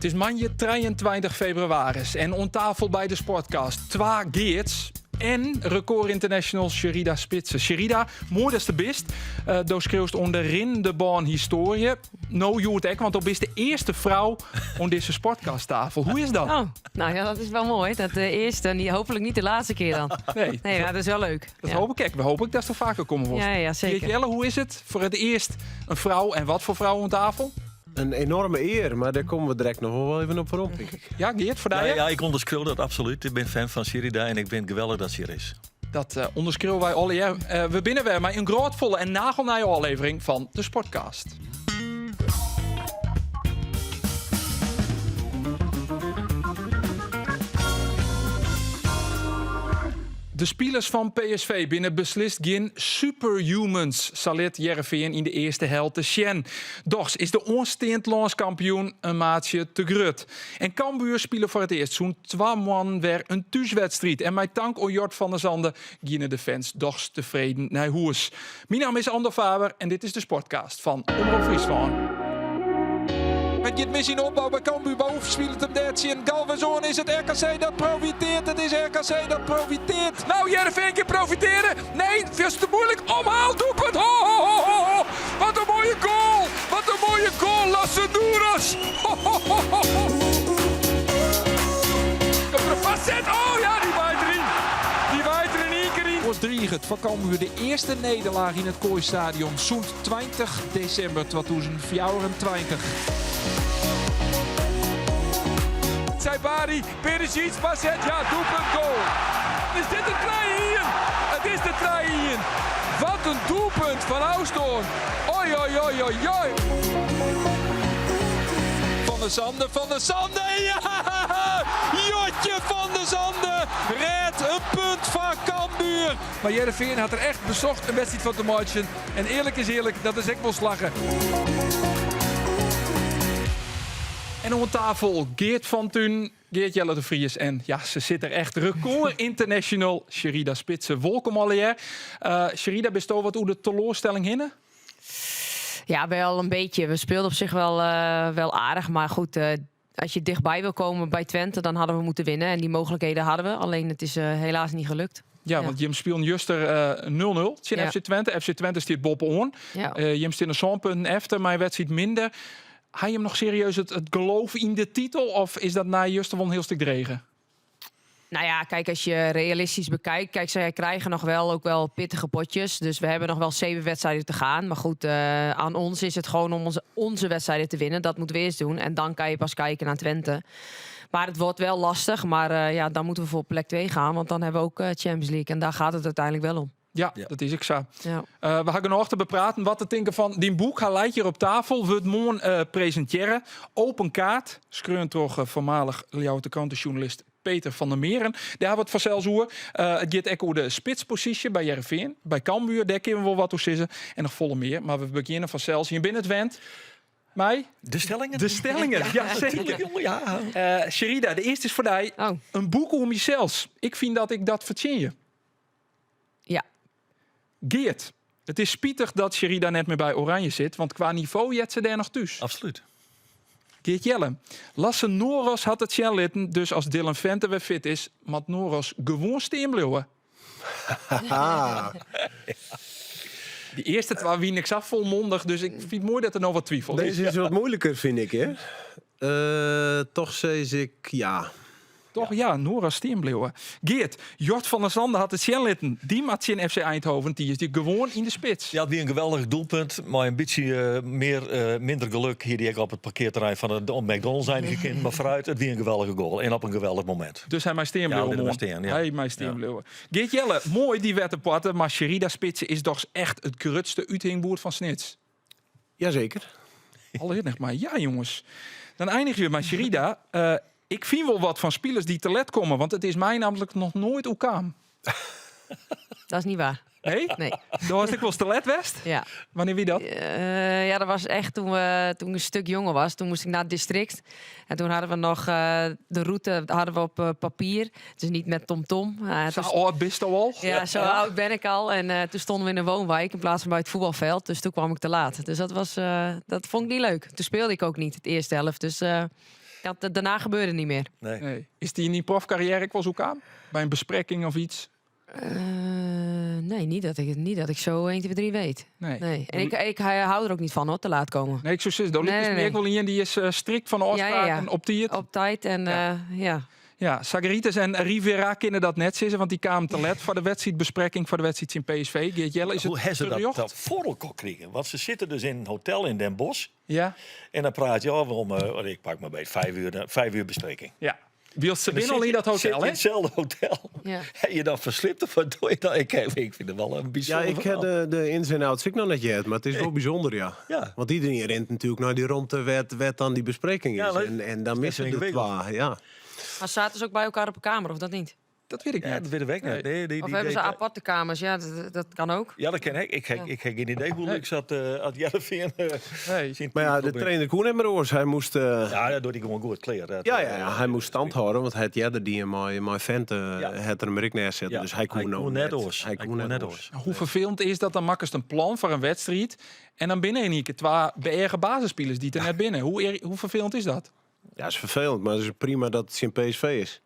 It is moandei 23 febrewaris en oan tafel by de Sportcast twa Geerts en record international Sherida Spitse. Sherida, moai datst der bist. Uh, do skriuwst oan de rinnende bân histoarje. No hjoed ek, want do bist de earste frou oan dizze Sportcast-tafel. Hoe is dat? Oh, nou ja, dat is wel mooi. Dat de eerste en die hopelijk niet de laatste keer dan. Nee, Nee, maar dat is wel leuk. dat ja. hoop ik ek. We hopen dat der faker komme wolst. Ja, ja, zeker. Geert Jelle, hoe is it? Foar it earst in frou en wat foar frou oan tafel? In enoarme ear, mar dêr komme we direkt noch wol even op werom, tink ik. Ja, Geert, foar dy? Ja, ja, ik ûnderskriuw dat absolút. Ik bin fan fan Sherida en ik bin geweldich dat se hjir is. Dat uh, ûnderskriuwe wy allegear. Uh, we binne wer mei in grôtfolle en nagelnije ôflevering fan de Sportcast. De spilers fan PSV binne beslist gjin superhumans, sa lit Hearrenfean yn de earste helte sjen. Dochs is de oansteand lânskampioen in maatsje te grut. En Cambuur spile foar it earst sûnt twa moannen wer in thúswedstriid. En mei tank oan Jort van der Zande giene de fans dochs tefreden nei hûs. Myn namme is Andor Faber en dit is de Sportcast fan Omrop Fryslân. It giet mis yn de opbou by Cambuur. Baouf spilet him dêr tsjin Galvez oan. Is it RKC dat profiteart? It is RKC dat profiteart. Nou, Hearrenfean kin profiteare. Nee, fierste muoilik. Omhaal, doelpunt. Ho, ho, ho, ho, ho. Wat in moaie goal. Wat in moaie goal, Lasse Noeras. Ho, ho, ho, ho, ho. Komt der in foarset? Oh ja, dy waait deryn. Dy waait der yn ien kear yn. Oars driget foar Cambuur de earste nederlaach yn it Kooi Stadion sûnt 20 desimber 2024. Saibari, Perisic, foarset, ja, doelpunt, goal. Is dit de 3-1? It is de 3-1. Wat in doelpunt fan Oosthoorn. Oi, oi, oi, oi, oi. Van der Zande, Van der Zande, ja! Jotje van der Zande rêdt in punt foar Cambuur. Mar Hearrenfean hat der echt besocht in wedstriid fan te meitsjen. En earlik is earlik, dat is ek wol slagge. En oan tafel Geert van Tuinen, Geert Jelle de Vries en ja, se sit der echt record international Sherida Spitse. Wolkom allegear. Uh, Sherida, bisto wat oer de teloarstelling hinne? Ja, wel een beetje. We speelden op zich wel, uh, wel aardig. Maar goed, uh, als je dichtbij wil komen bij Twente, dan hadden we moeten winnen. En die mogelijkheden hadden we. Alleen het is uh, helaas niet gelukt. Ja, want jim spilen juster 0-0 tsjin FC Twente. FC Twente stiet boppe-oan. Ja. Jim steane sân punten efter, mar in wedstriid minder. Ha jim noch serieus it geloof yn de titel? Of is dat nei juster wol in hiel stik dreger? Nou ja, kijk, als je realistisch bekijkt, kijk, zij krijgen nog wel ook wel pittige potjes. Dus we hebben nog wel zeven wedstrijden te gaan. Maar goed, aan ons is het gewoon om onze wedstrijden te winnen. Dat moeten we eerst doen. En dan kan je pas kijken naar Twente. Maar het wordt wel lastig. Maar ja, dan moeten we voor plek 2 gaan. Want dan hebben we ook Champions League. En daar gaat het uiteindelijk wel om. Ja, dat is ek sa. Ja. We ha genôch te bepraten. Wat te tinken fan dyn boek, hy leit hjir op tafel, wurdt moarn presintearre. Open kaart, skreaun troch foarmalich Ljouwerter Krante-sjoernalist Peter van der Meeren. Dêr ha we it fansels oer. It giet ek oer de spitsposysje by Hearrenfean, by Cambuur, dêr kinne we wol wat oer sizze. En noch folle mear. Mar we begjinne fansels, jim binne it wend, mei... De stellingen? De stellingen, ja, seker. Jongen, ja. Sherida, de earste is foar dy. Oh. In boek oer mysels. Ik fyn dat ik dat fertsjinje. Ja. Geert, it is spitich dat Sherida net mear by Oranje sit, want kwa nivo heart se dêr noch thús. Absolút. Geert Jelle, Lasse Noros hat it sjen litten, dus as Dylan Vente wer fit is, moat Noros gewoan stean bliuwe. Dy earste twa wiene ek sa folmondich, dus ik fyn it moai dat der no wat twifel is. Dizze is wat moeiliker, fyn ik, hè. Toch sis ik ja. Toch ja, Noras stean bliuwe. Geert, Jort van der Zande hat it sjen litten. Dy moat tsjin FC Eindhoven tiisdei gewoan yn de spits. Ja, it wie in geweldich doelpunt. Mei in bytsje mear, minder geluk hie dy ek op it parkearterrein fan de McDonald's einigje kinnen. Mar foarút, it wie in geweldige goal en op in geweldich momint. Dus hy mei stean Ja, bliuwe lit him mar moarn. stean, ja. Hy mei stean Ja. bliuwe. Geert Jelle, moai dy wetterpoarte, mar Sherida Spitse is dochs echt it grutste úthingboerd fan Snits. Jazeker. Allinnich mar ja, jonges. Dan einigje we mei Sherida. Ik fyn wol wat fan spilers dy't te let komme, want it is my nammentlik noch noait oerkaam. Dat is niet waar. Nee? Nee. Do hast ek wolris te let west? Ja. Wannear wie dat? Ja, dat was echt toen ik een stuk jonger was. Toen moest ik naar het district. En toen hadden we nog de route hadden we op papier. Dus niet met TomTom. Sa âld bisto al? Ja, zo oud ben ik al. En toen stonden we in een woonwijk in plaats van bij het voetbalveld. Dus toen kwam ik te laat. Dus dat vond ik niet leuk. Toen speelde ik ook niet het eerste helft. Dus Dat, daarna gebeurde niet meer. Nee. Nee. Is die in die profcarrière ek wolris oerkaam? By in besprekking of yts? Nee, niet dat ik zo 1, 2, 3 weet. Nee. Nee. En ik hou er ook niet van hoor, te laat komen. Nee, ik soe sizze, Nee, is nee, my nee. wol ien dy is strikt fan de ôfspraken op tiid. Op tijd en ja. Ja, Sagaritis en Rivera kinne dat net sizze, want dy kamen te let foar de wedstriidbesprekking foar de wedstriid tsjin PSV. Geert Jelle, is Hoe it hebben ze dat, terjocht? dat foar elkoar krigen? Want se sitte dus yn in hotel yn Den Bosch. En dan prate je al om, ik pak mar by 5 uur, 5 uur besprekking. Ja. Wylst se En dan binne al sit yn dat je- hotel, sit hè? in itselde hotel. Ha je dan ferslipt of wat doch je dan? Ik fyn it wol in Ja, bysûnder ik heb ferhaal. de ins en outs ik noch net heard, mar it is wol bysûnder, ja. Want iderien rint natuerlik nei dy romte wêr't dan dy besprekking is. Ja, En dan is misse net de yngewikkeld. twa, ja. Maar zaten ze ook bij elkaar op een kamer of dat niet? Dat wit ik Ja, net. dat wit ik net. Nee, Of hebben ze aparte kamers? Ja, dat kan ook. Ja, dat ken ik. Ik ha gjin idee hoe luks dat as Hearrenfean Nee. syn Mar ja, de team trainer koe net mear oars. Hy moast, Ja, dat docht hy gewoan goed, klear. Dat, ja, hy moast stand hâlde, want hy hat earder dy mei Vente hat er him ek neersetten. Dus hy koe Hy no koe net oars. Hy koe net oars. Hoe ferfelend is dat? Dan makkest in plan foar in wedstriid. En dan binne yn ien kear twa beëage basisspilers dy't der net binne. Hoe ferfelend is dat? Ja, is ferfelend, mar it is prima dat it tsjin PSV is.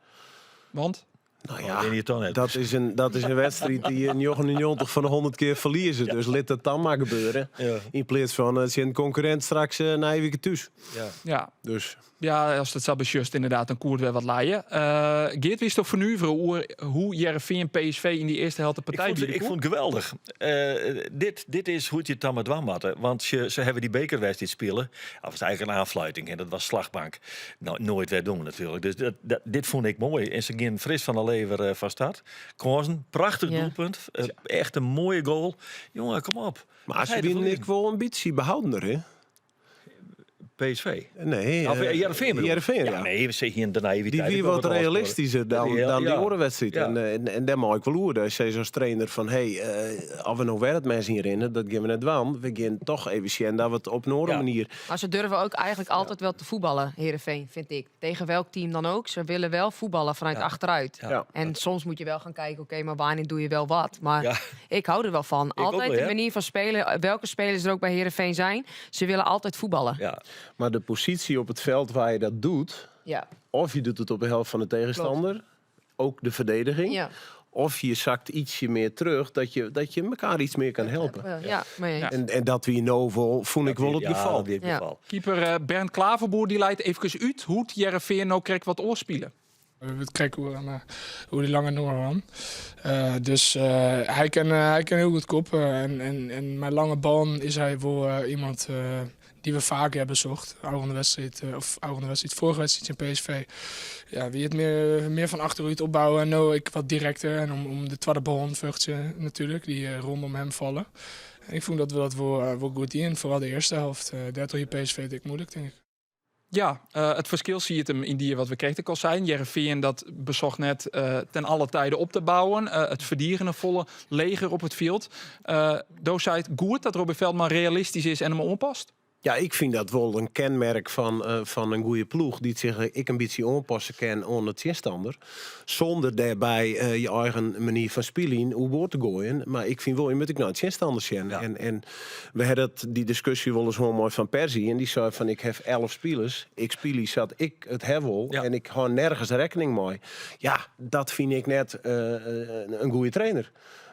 Want? Nou Oh, ja, win je it dan net. dat is in wedstriid dy't je 99 fan de 100 kear ferlieze. Dus lit dat dan mar gebeuren. Yn pleats fan tsjin in konkurrint straks nije wike thús. Dus Ja, ast it sa besjochst ynderdaad, dan koe it wer wat lije. Geert, wiest fernuvere oer hoe't Hearrenfean PSV yn dy earste helte Ik partij fûn, biede ik koe? fûn it geweldich. Dit is hoe't je it dan mar dwaan moatte. Want se hawwe dy bekerwedstriid spile. Dat wie eigentlik in oanfluiting en dat wie slachbank. No, noait wer dwaan natuerlik. Dus dit fûn ik moai. En se geane fris fan de lever fan start. Kânsen, prachtich doelpunt. Echt in moaie goal. Jonge, kom op. Mar se Hy wiene ferliezen. ek wol in bytsje behâldender, hè? PSV. Nee, Of, Hearrenfean bedoel ik. Hearrenfean, ja. Nee, we hiene de naïviteit Dy wie ek wol wat wat realistysker dan dy oare wedstriid. En dêr mei ik wol oer. Dêr sei as trainer fan, hey, as we no wer it mes ynrinne, dat geane we net dwaan. We geane dochs even sjen dat we it op in oare manier. Maar ze durven ook eigenlijk altijd wel te voetballen, Heerenveen, vind ik. Tegen welk team dan ook. Ze willen wel voetballen vanuit achteruit. En soms moet je wel gaan kijken, oké, maar wanneer doe je wel wat? Maar ik hou er wel van. Ik ook Altijd wel, de ja. manier van spelen, welke spelers er ook bij Heerenveen zijn, ze willen altijd voetballen. Mar de posysje op it fjild wêr't je dat docht, of je docht it op de helte fan de tsjinstanner, ook de ferdigening, of je zakt ietsje mear terug, dat je elkoar iets mear kan helpe. Ja, mee eens. En dat wie no wol, fûn ik wol it Ja, gefal. dat wie it gefal. Keeper Bernd Klaverboer dy leit efkes út hoe't Hearrenfean no krekt wat oars spile. We hebben het krekt hoe die lange Noorman. Dus hij kan heel goed koppen. En met lange ballen is hij wel iemand die we vaak hebben zocht. Oude wedstrijd, of oude wedstrijd, vorige wedstrijd in PSV. Ja, wie het meer van achteruit opbouwen. En nou, ik wat directer. En om de tweede bal vluchten natuurlijk, die rondom hem vallen. En ik vond dat we dat wel goed in. Vooral de eerste helft. Daar toch je PSV het moeilijk, denk ik. Ja, it ferskil sit him yn dy wat we krekt al seinen. Hearrenfean dat besocht net ten alle tiden op te bouwen. It ferdigenen folle leger op it fjild. Do seist goed dat Robin Veldman realistysk is en him oanpast? Ja, ik fyn dat wol in kenmerk fan in goede ploech dy't sich ek in bytsje oanpasse kin oan de tsjinstanner. Sûnder dêrby je eigen manier fan spyljen oerboard te goaien. Mar ik fyn wol, je moat ek nei de tsjinstanner sjen. En we hiene dy diskusje wolris gewoan mei Van Persie. En dy sei fan ik ha 11 spilers. Ik spylje sa't ik it ha wol. En ik hâld nergens rekkening mei. Ja, dat fyn ik net in goede trainer.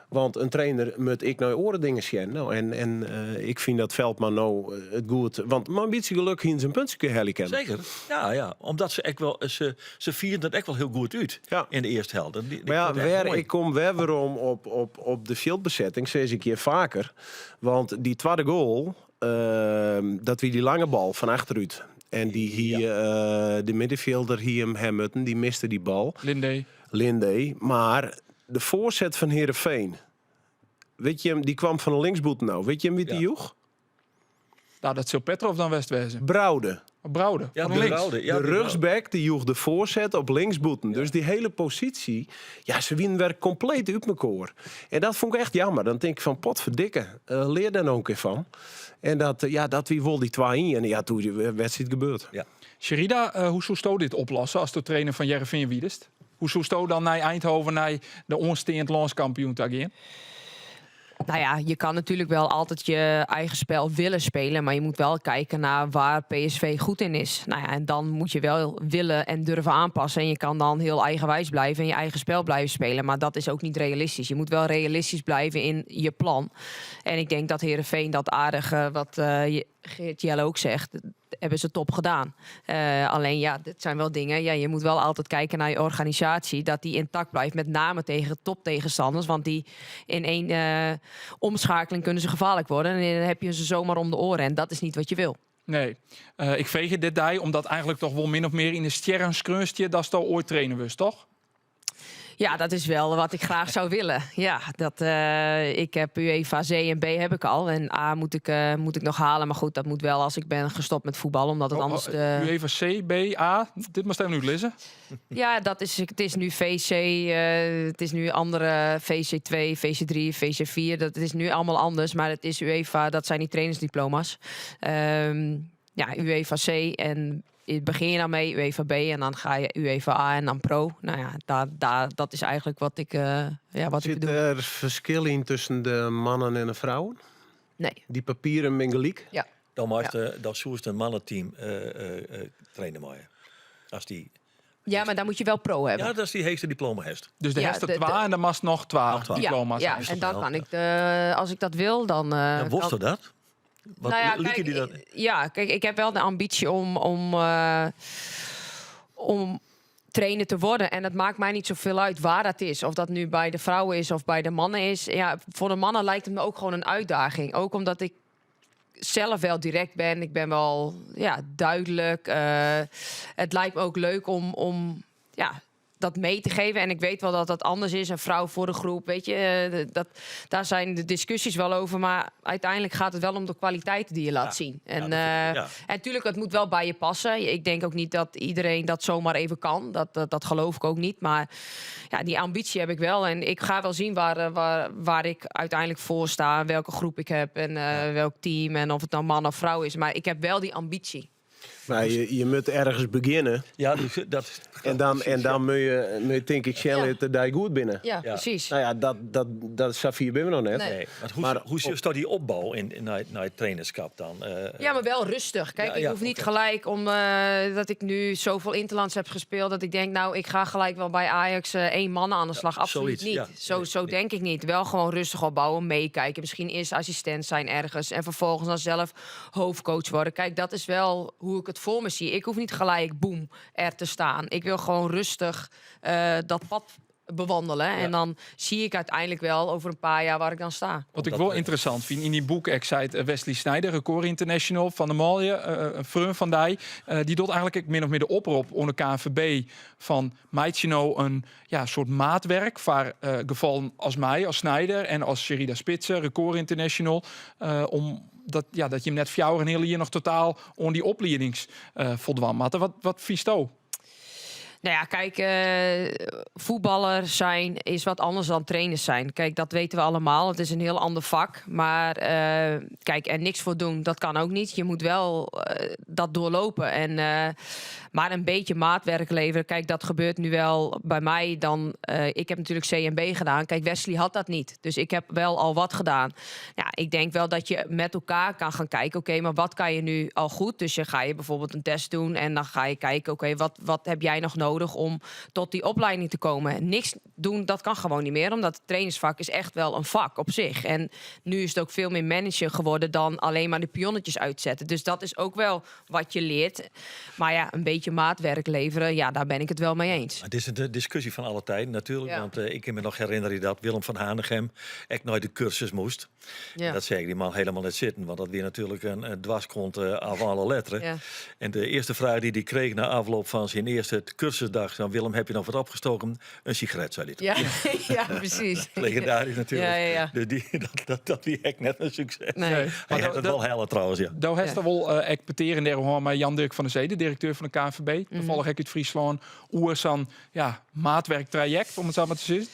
Want in trainer moat ek nei oare dingen sjen. No, en ik fyn dat Veldman no it goed. Want mar in bytsje gelok hiene se in puntsje helje kinnen. Seker. Ja. Omdat se ek wol, se fierden dat ek wol hiel goed út yn de earste helte. Dy Mar ja, fûn it echt wer, moai. ik kom wer werom op de fjildbesetting, sis ik hjir faker. Want dy twadde goal, dat wie dy lange bal fan achterút. En dy hie, de middenvelder hie him ha moatten, dy miste dy bal. Linde. Linde. Mar de foarset fan Hearrenfean, wit je, dy kaam fan de linksbûten no. Wit je wa't dy joech? No, dat sil Petrov dan west wêze. Braude. Braude. Ja, fan de links. Braude. Ja, De de Braude. rjochtsback dy joech de foarset op linksbûten. Dus dy hiele posysje, ja, se wiene wer kompleet út elkoar. En dat fûn ik echt jammer. Dan tink ik fan potferdikke, lear dêr no in kear fan. En dat, ja, dat wie wol dy 2-1. En ja, doe is de wedstriid gebeurd. Sherida, hoe soesto dit oplosse as de trainer fan Hearrenfean wiest? Hoe soesto dan nei Eindhoven, nei de oansteand lânskampioen ta gean? Nou ja, je kan natuurlijk wel altijd je eigen spel willen spelen. Maar je moet wel kijken naar waar PSV goed in is. Nou ja, en dan moet je wel willen en durven aanpassen. En je kan dan heel eigenwijs blijven en je eigen spel blijven spelen. Maar dat is ook niet realistisch. Je moet wel realistisch blijven in je plan. En ik denk dat Heerenveen dat aardig, wat Geert Jelle ook zegt, hebben ze top gedaan. Alleen ja, dit zijn wel dingen. Ja, je moet wel altijd kijken naar je organisatie, dat die intact blijft, met name tegen toptegenstanders. Want die in één omschakeling kunnen ze gevaarlijk worden. En dan heb je ze zomaar om de oren. En dat is niet wat je wil. Nee, ik veeg dit dij, omdat eigenlijk toch wel min of meer in de sterren skreunstje dat ze ooit trainen was, toch? Ja, dat is wel wat ik graag zou willen. Ja, ik heb UEFA C en B heb ik al. En A moet ik nog halen. Maar goed, dat moet wel als ik ben gestopt met voetbal. Omdat het Oh, anders oh, de UEFA C, B, A. Dit mag je nu lezen. Ja, het is nu VC. Het is nu andere VC2, VC3, VC4. Dat is nu allemaal anders. Maar het is UEFA, dat zijn die trainersdiploma's. UEFA C en begin je dan mee, UEFA B en dan ga je UEFA A en dan Pro. Nou ja, daar, dat is eigenlijk wat ik, ja, wat ik Zit bedoel. er verschil in tussen de mannen en de vrouwen? Nee. Die papieren mengeliek? Ja. Dan maakt de, dan zoest een mannenteam trainen maar. Als die, Ja, maar dan moet je wel pro hebben. ja, dat is die heegste diploma heeft. Dus de Ja, herste twa en dan mag nog twa Nog twa. diploma's. Ja, Is en dat dan wel? kan ik de, als ik dat wil, dan, Ja, worst dat? Wat Nou ja, lieken kijk, die dat? Ja, kijk, ik heb wel de ambitie om trainer te worden. En het maakt mij niet zoveel uit waar dat is. Of dat nu bij de vrouwen is of bij de mannen is. Ja, voor de mannen lijkt het me ook gewoon een uitdaging. Ook omdat ik zelf wel direct ben. Ik ben wel, ja, duidelijk. Het lijkt me ook leuk om dat mee te geven. En ik weet wel dat dat anders is. Een vrouw voor de groep, weet je. Daar zijn de discussies wel over. Maar uiteindelijk gaat het wel om de kwaliteit die je laat zien. Ja, En dat vind ik, ja. tuurlijk, het moet wel bij je passen. Ik denk ook niet dat iedereen dat zomaar even kan. Dat geloof ik ook niet. Maar ja, die ambitie heb ik wel. En ik ga wel zien waar ik uiteindelijk voor sta. Welke groep ik heb en welk team. En of het nou man of vrouw is. Maar ik heb wel die ambitie. Maar je moet ergens beginnen. Ja, dus, dat En dan moet je denk ik, Shell het daar goed binnen. Ja, precies. Nou ja, dat is Safir binnen nog net. Nee. Nee, maar Maar hoe staat die opbouw naar het trainerschap dan? Ja, maar wel rustig. Kijk, ik hoef niet gelijk om dat ik nu zoveel interlands heb gespeeld, dat ik denk, nou, ik ga gelijk wel bij Ajax 1 man aan de slag. Ja, Absoluut zoiets, niet. ja. Zo denk ik niet. Wel gewoon rustig opbouwen, meekijken. Misschien eerst assistent zijn ergens en vervolgens dan zelf hoofdcoach worden. Kijk, dat is wel hoe ik het voor me zie. Ik hoef niet gelijk, boem, er te staan. Ik wil gewoon rustig dat pad bewandelen. En dan zie ik uiteindelijk wel over een paar jaar waar ik dan sta. Wat ik Omdat wel we interessant vind, in die boek, ik zei het Wesley Sneijder, Record International, van de Malje, Freun van Dij, die doet eigenlijk min of meer de oproep onder KNVB van maak je nou een, ja, soort maatwerk voor gevallen als mij, als Sneijder en als Sherida Spitse, Record International, om dat, ja, dat je hem net voor jou en heel hier nog totaal on die opleidings voldwam had. Wat vies to? Nou ja, kijk, voetballer zijn is wat anders dan trainers zijn. Kijk, dat weten we allemaal. Het is een heel ander vak. Maar er niks voor doen, dat kan ook niet. Je moet wel dat doorlopen. En maar een beetje maatwerk leveren. Kijk, dat gebeurt nu wel bij mij. Dan, ik heb natuurlijk C en B gedaan. Kijk, Wesley had dat niet. Dus ik heb wel al wat gedaan. Ja, ik denk wel dat je met elkaar kan gaan kijken. Oké, maar wat kan je nu al goed? Dus je ga je bijvoorbeeld een test doen. En dan ga je kijken, oké, wat heb jij nog nodig om tot die opleiding te komen? Niks doen, dat kan gewoon niet meer. Omdat het trainersvak is echt wel een vak op zich. En nu is het ook veel meer manager geworden dan alleen maar de pionnetjes uitzetten. Dus dat is ook wel wat je leert. Maar ja, een beetje maatwerk leveren, ja, daar ben ik het wel mee eens. Het is een discussie van alle tijden natuurlijk. Want ik kan me nog herinneren dat Willem van Hanegem echt nooit de cursus moest. En dat zei ik die man helemaal net zitten. Want dat weer natuurlijk een dwarskont avant la lettre. En de eerste vraag die hij kreeg na afloop van zijn eerste cursusdag, dan Willem, heb je nog wat opgestoken? Een sigaret, zei hij toen. Ja, ja, precies. Legendarisch natuurlijk. Ja. Dus dat die echt net een succes. Nee. Nee. Hij Maar heeft het wel helle trouwens, ja. Daar heeft er wel expecteren daar hoor, maar Jan-Dirk van der Zee, de directeur van de KNVB, toevallig ik uit Friesland, oersan, ja, maatwerktraject, om het zo maar te zeggen.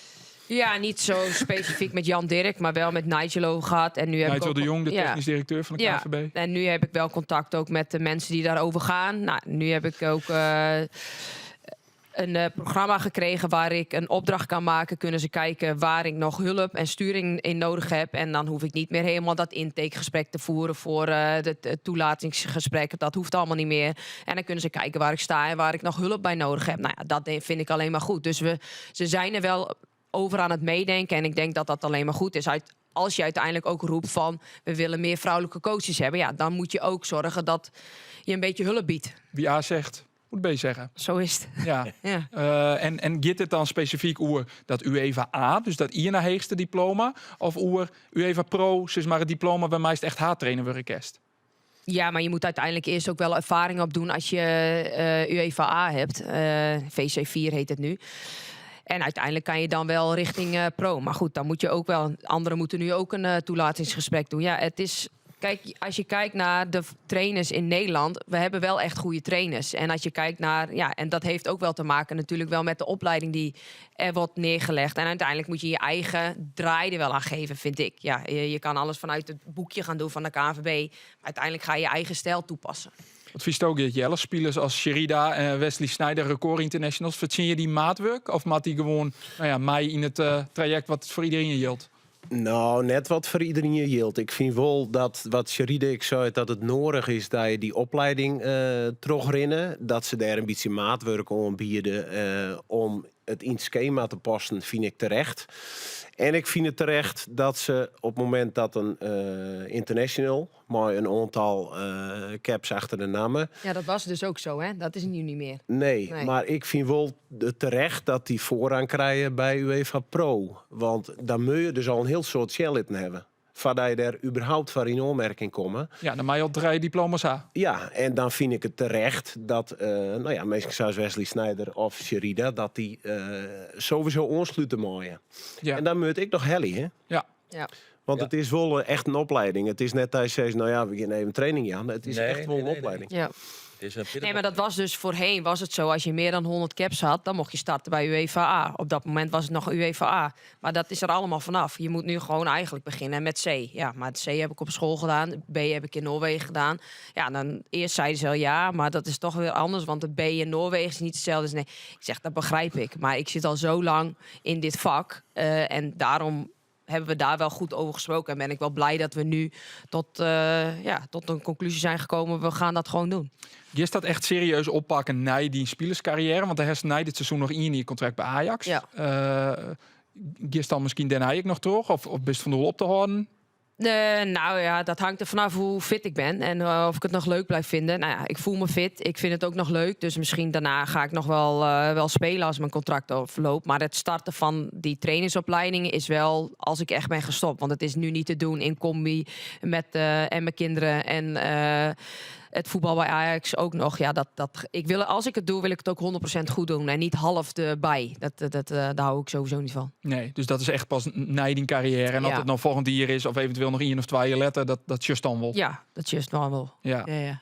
Ja, niet zo specifiek met Jan Dirk, maar wel met Nigel gehad. En nu heb ik Nigel ook de Jong, de Ja. technisch directeur van de Ja. KNVB. En nu heb ik wel contact ook met de mensen die daarover gaan. Nou, nu heb ik ook een programma gekregen waar ik een opdracht kan maken. Kunnen ze kijken waar ik nog hulp en sturing in nodig heb. En dan hoef ik niet meer helemaal dat intakegesprek te voeren voor het toelatingsgesprek. Dat hoeft allemaal niet meer. En dan kunnen ze kijken waar ik sta en waar ik nog hulp bij nodig heb. Nou ja, dat vind ik alleen maar goed. Dus ze zijn er wel over aan het meedenken. En ik denk dat dat alleen maar goed is. Als je uiteindelijk ook roept van we willen meer vrouwelijke coaches hebben, ja, dan moet je ook zorgen dat je een beetje hulp biedt. Wie A zegt, moet B zeggen. Zo is het. Ja. Ja. En gaat het dan specifiek oer dat UEFA A, dus dat I naar heegste diploma, of oer UEFA Pro, zeg maar het diploma bij mij is het echt haattrainer werkest? Ja, maar je moet uiteindelijk eerst ook wel ervaring opdoen als je UEFA A hebt. VC4 heet het nu. En uiteindelijk kan je dan wel richting pro. Maar goed, dan moet je ook wel. Anderen moeten nu ook een toelatingsgesprek doen. Ja, het is. Kijk, als je kijkt naar de trainers in Nederland, we hebben wel echt goede trainers. En als je kijkt naar, ja, en dat heeft ook wel te maken natuurlijk wel met de opleiding die er wordt neergelegd. En uiteindelijk moet je je eigen draai er wel aan geven, vind ik. Ja, je kan alles vanuit het boekje gaan doen van de KNVB. Maar uiteindelijk ga je je eigen stijl toepassen. Wat vies ook, Jelle, spelers als Sherida en Wesley Sneijder, record internationals. Verzin je die maatwerk of maat die gewoon, nou ja, mij in het traject wat voor iedereen geldt? Nou, net wat voor iedereen geldt. Ik vind wel dat wat Sherida ik zei, dat het nodig is dat je die opleiding terugrennen. Dat ze daar een beetje maatwerk om bieden om het in het schema te passen, vind ik terecht. En ik vind het terecht dat ze op het moment dat een international, maar een aantal caps achter de namen. Ja, dat was dus ook zo, hè? Dat is nu niet meer. Nee, Nee. maar ik vind wel terecht dat die voorrang krijgen bij UEFA Pro. Want dan moet je dus al een heel soort shell hebben. Voordat je daar überhaupt voor in aanmerking komen. Ja, dan mag je al 3 diploma's aan. Ja, en dan vind ik het terecht dat mensen zoals Wesley Sneijder of Sherida, dat die sowieso aansluiten mooien. En dan moet ik nog helly, hè? Want het is wel echt een opleiding. Het is net dat je zegt, nou ja, we gaan even training aan. Het is echt wel een opleiding. Het is een pittige Nee, maar dat was dus voorheen was het zo. Als je meer dan 100 caps had, dan mocht je starten bij UEFA A. Op dat moment was het nog UEFA A. Maar dat is er allemaal vanaf. Je moet nu gewoon eigenlijk beginnen met C. Ja, maar het C heb ik op school gedaan. B heb ik in Noorwegen gedaan. Ja, dan eerst zeiden ze al ja, maar dat is toch weer anders. Want de B in Noorwegen is niet hetzelfde. Dus nee, ik zeg, dat begrijp ik. Maar ik zit al zo lang in dit vak. En daarom hebben we daar wel goed over gesproken. En ben ik wel blij dat we nu tot een conclusie zijn gekomen. We gaan dat gewoon doen. Je staat echt serieus oppakken na die spelerscarrière. Want hij heeft na dit seizoen nog 1 jaar contract bij Ajax. Is dan misschien Den Haag nog terug? Of best van de op te houden? Nou ja, dat hangt er vanaf hoe fit ik ben en of ik het nog leuk blijf vinden. Ik voel me fit. Ik vind het ook nog leuk. Dus misschien daarna ga ik nog wel spelen als mijn contract afloopt. Maar het starten van die trainingsopleiding is wel als ik echt ben gestopt. Want het is nu niet te doen in combi met en mijn kinderen en het voetbal bij Ajax ook nog. Ja, dat, dat, ik wil, als ik het doe, wil ik het ook 100% goed doen. En niet half erbij. Daar hou ik sowieso niet van. Nee, dus dat is echt pas na die carrière. En of het nou volgend jaar is of eventueel nog 1 of 2 jaar later, dat just dan wel. Ja, dat just dan wel. We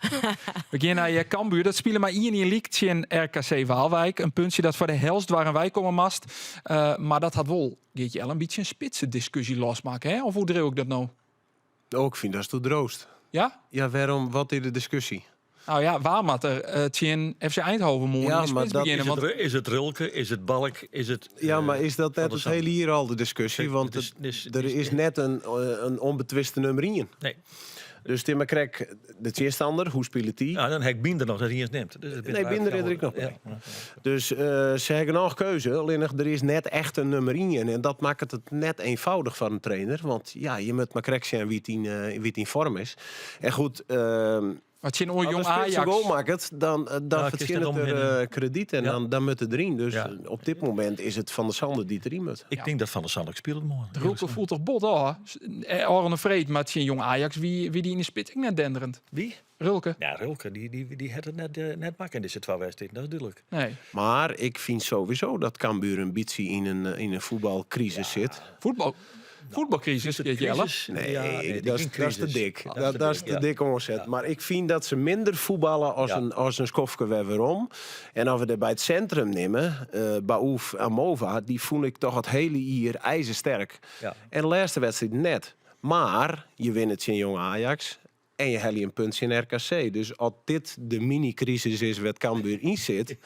gaan naar je Cambuur. Dat spelen maar 1 in League in RKC Waalwijk. Een puntje dat voor de helft waar wij komen mast. Maar dat had wel, Geertje El, een beetje een spitse discussie losmaken. Hè? Of hoe dreeuw ik dat nou? Oh, ik vind dat te droost. Ja? Ja, waarom? Wat is de discussie? Nou ja, waar moet er tsjin FC Eindhoven morgen Ja, in de maar spits dat beginnen? Is Want het Rulke? Is het Balk? Is het, Ja, maar is dat Van net der het Sande? hele hier al de discussie? Kijk, Want er is net een onbetwiste nummer 1. Nee. Dus Tim Krek, de tegenstander, hoe speelt die? Ja, dan heb ik Binder nog dat hij eens neemt. Dus het Nee, Binder is er ook nog bij. Ja. Dus ze hebben nog keuze. Alleen nog, er is net echt een nummer 1. En dat maakt het net eenvoudig voor een trainer. Want ja, je moet maar krek zijn wie het in vorm is. En goed, Maar het zijn ooit als jong de spits een Ajax. goal maakt, dan Ja, verdient kist het het er, om krediet en dan moet het erin. Dus op dit moment is het Van der Sande die erin moet. Ik denk dat Van der Sande ook speelt morgen. Rulke voelt toch bot al? Oren Vreed, maar het zijn jong Ajax wie die in de spits ook net denderend. Wie? Rulke. Ja, Rulke, die had het net makken in deze 2 wedstrijden, dat is duidelijk. Nee. Maar ik vind sowieso dat Cambuur een beetje in een voetbalcrisis zit. Voetbalcrisis, Is het Geert Jelle? crisis? Nee, Ja, nee, geen dat is te crisis. dik. Dat Dat is te is dik, te ja. dik omzet. Maar ik vind dat ze minder voetballen als een skofke waarom. En als we er bij het centrum nemen, Baouf en Mova, die voel ik toch het hele hier ijzersterk. En de laatste wedstrijd net. Maar je wint het in jong Ajax. En je helje in punt tsjin RKC. Dus as dit de mini-krisis is wêr't Cambuur yn sit,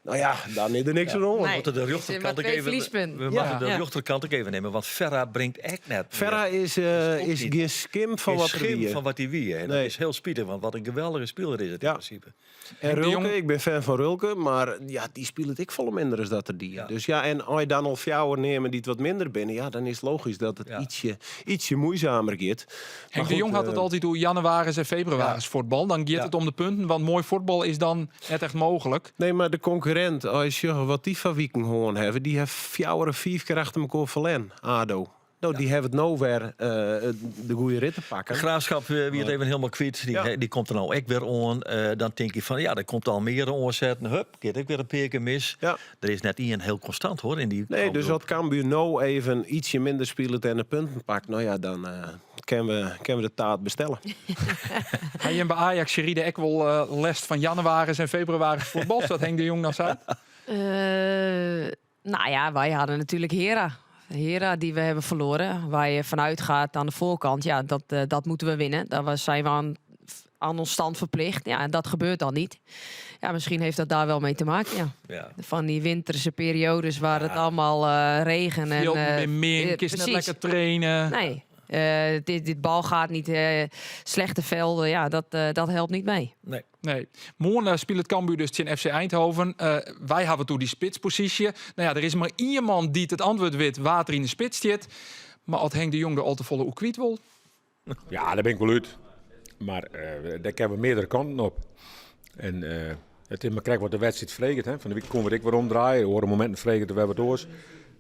no ja, dan is der niks oan. We Nee. moeten de Het rjochterkant zijn ook maar twee even, verliespunten. we moeten de Ja. rjochterkant ook even nemen, want Ferra bringt ek net mear. Ferra is, eh, ook is niet. gjin skim fan Geen wat er schim wie. van wat hij wie. En dat Nee. is heel spitich, want wat een geweldige speler is het Ja. in principe. En Henk de Rulke, Jong- ik ben fan fan Rulke, mar ja, dy spilet ek folle minder as dat er die. Ja. Dus ja, en as je dan al fjouwer nimme dy't wat minder binne, ja, dan is it logysk dat it Ja. ytsje, ytsje muoisumer giet. Henk Maar de Jong goed, had het eh, altyd oer jannewaris en febrewaris fuotbal. Dan giet Ja. it om de punten, want moai fuotbal is dan net echt mooglik. Nee, mar de konkurrint, as je sjogge wat dy fan wiken hân hawwe, dy hawwe fjouwer of fiif kear achter elkoar ferlern, ADO. No, dy hawwe it no wer eh, de goede rit te De pakken. Graafschap eh, wie it even hielendal kwyt. Dy, Ja. dy komt der no ek wer oan. Eh, dan tink je fan, ja, der komt Almere oansetten. Hup, giet ek wer in pear kear mis. Ja. Der is net ien hiel konstant hoor yn dy Nee, dus groep. as Cambuur no even ytsje minder spilet en de punten pakt, no ja, dan eh kinne we, kinne we de taart bestelle. Hy en by Ajax ride ek wol eh, lêst fan jannewaris en febrewaris fuotbal. Dat Henk de Jong dan sei. Eh, nou ja, wij hadden natuurlijk Hera. Hera die we hebben verloren. Waar je vanuit gaat aan de voorkant. Ja, dat, eh, dat moeten we winnen. Daar was, zijn we aan, aan ons stand verplicht. Ja, en dat gebeurt dan niet. Ja, misschien heeft dat daar wel mee te maken. Ja. Ja. Van die winterse periodes waar het allemaal eh, regen en... Fjilden eh, bin min, eh, kinst net precies. lekker trainen. Nee, eh, dit, dit bal gaat niet. eh, slechte velden, ja, dat, eh, dat helpt niet mee. Nee. Nee. Moarn eh, spilet Cambuur dus tsjin FC Eindhoven. Eh, wy hawwe it oer dy spitsposysje. No ja, der is mar ien man dy't it antwurd wit wa't der yn de spits stiet. Mar as Henk de Jong der al te folle oer kwyt wol. Ja, dêr bin ik wol út. Mar eh, dêr kinne we meardere kanten op. En eh, it is mar krekt wat de wedstriid freget. Hè. Fan de wike koene we it ek wer omdraaie. Oare mominten freget it wer wat oars.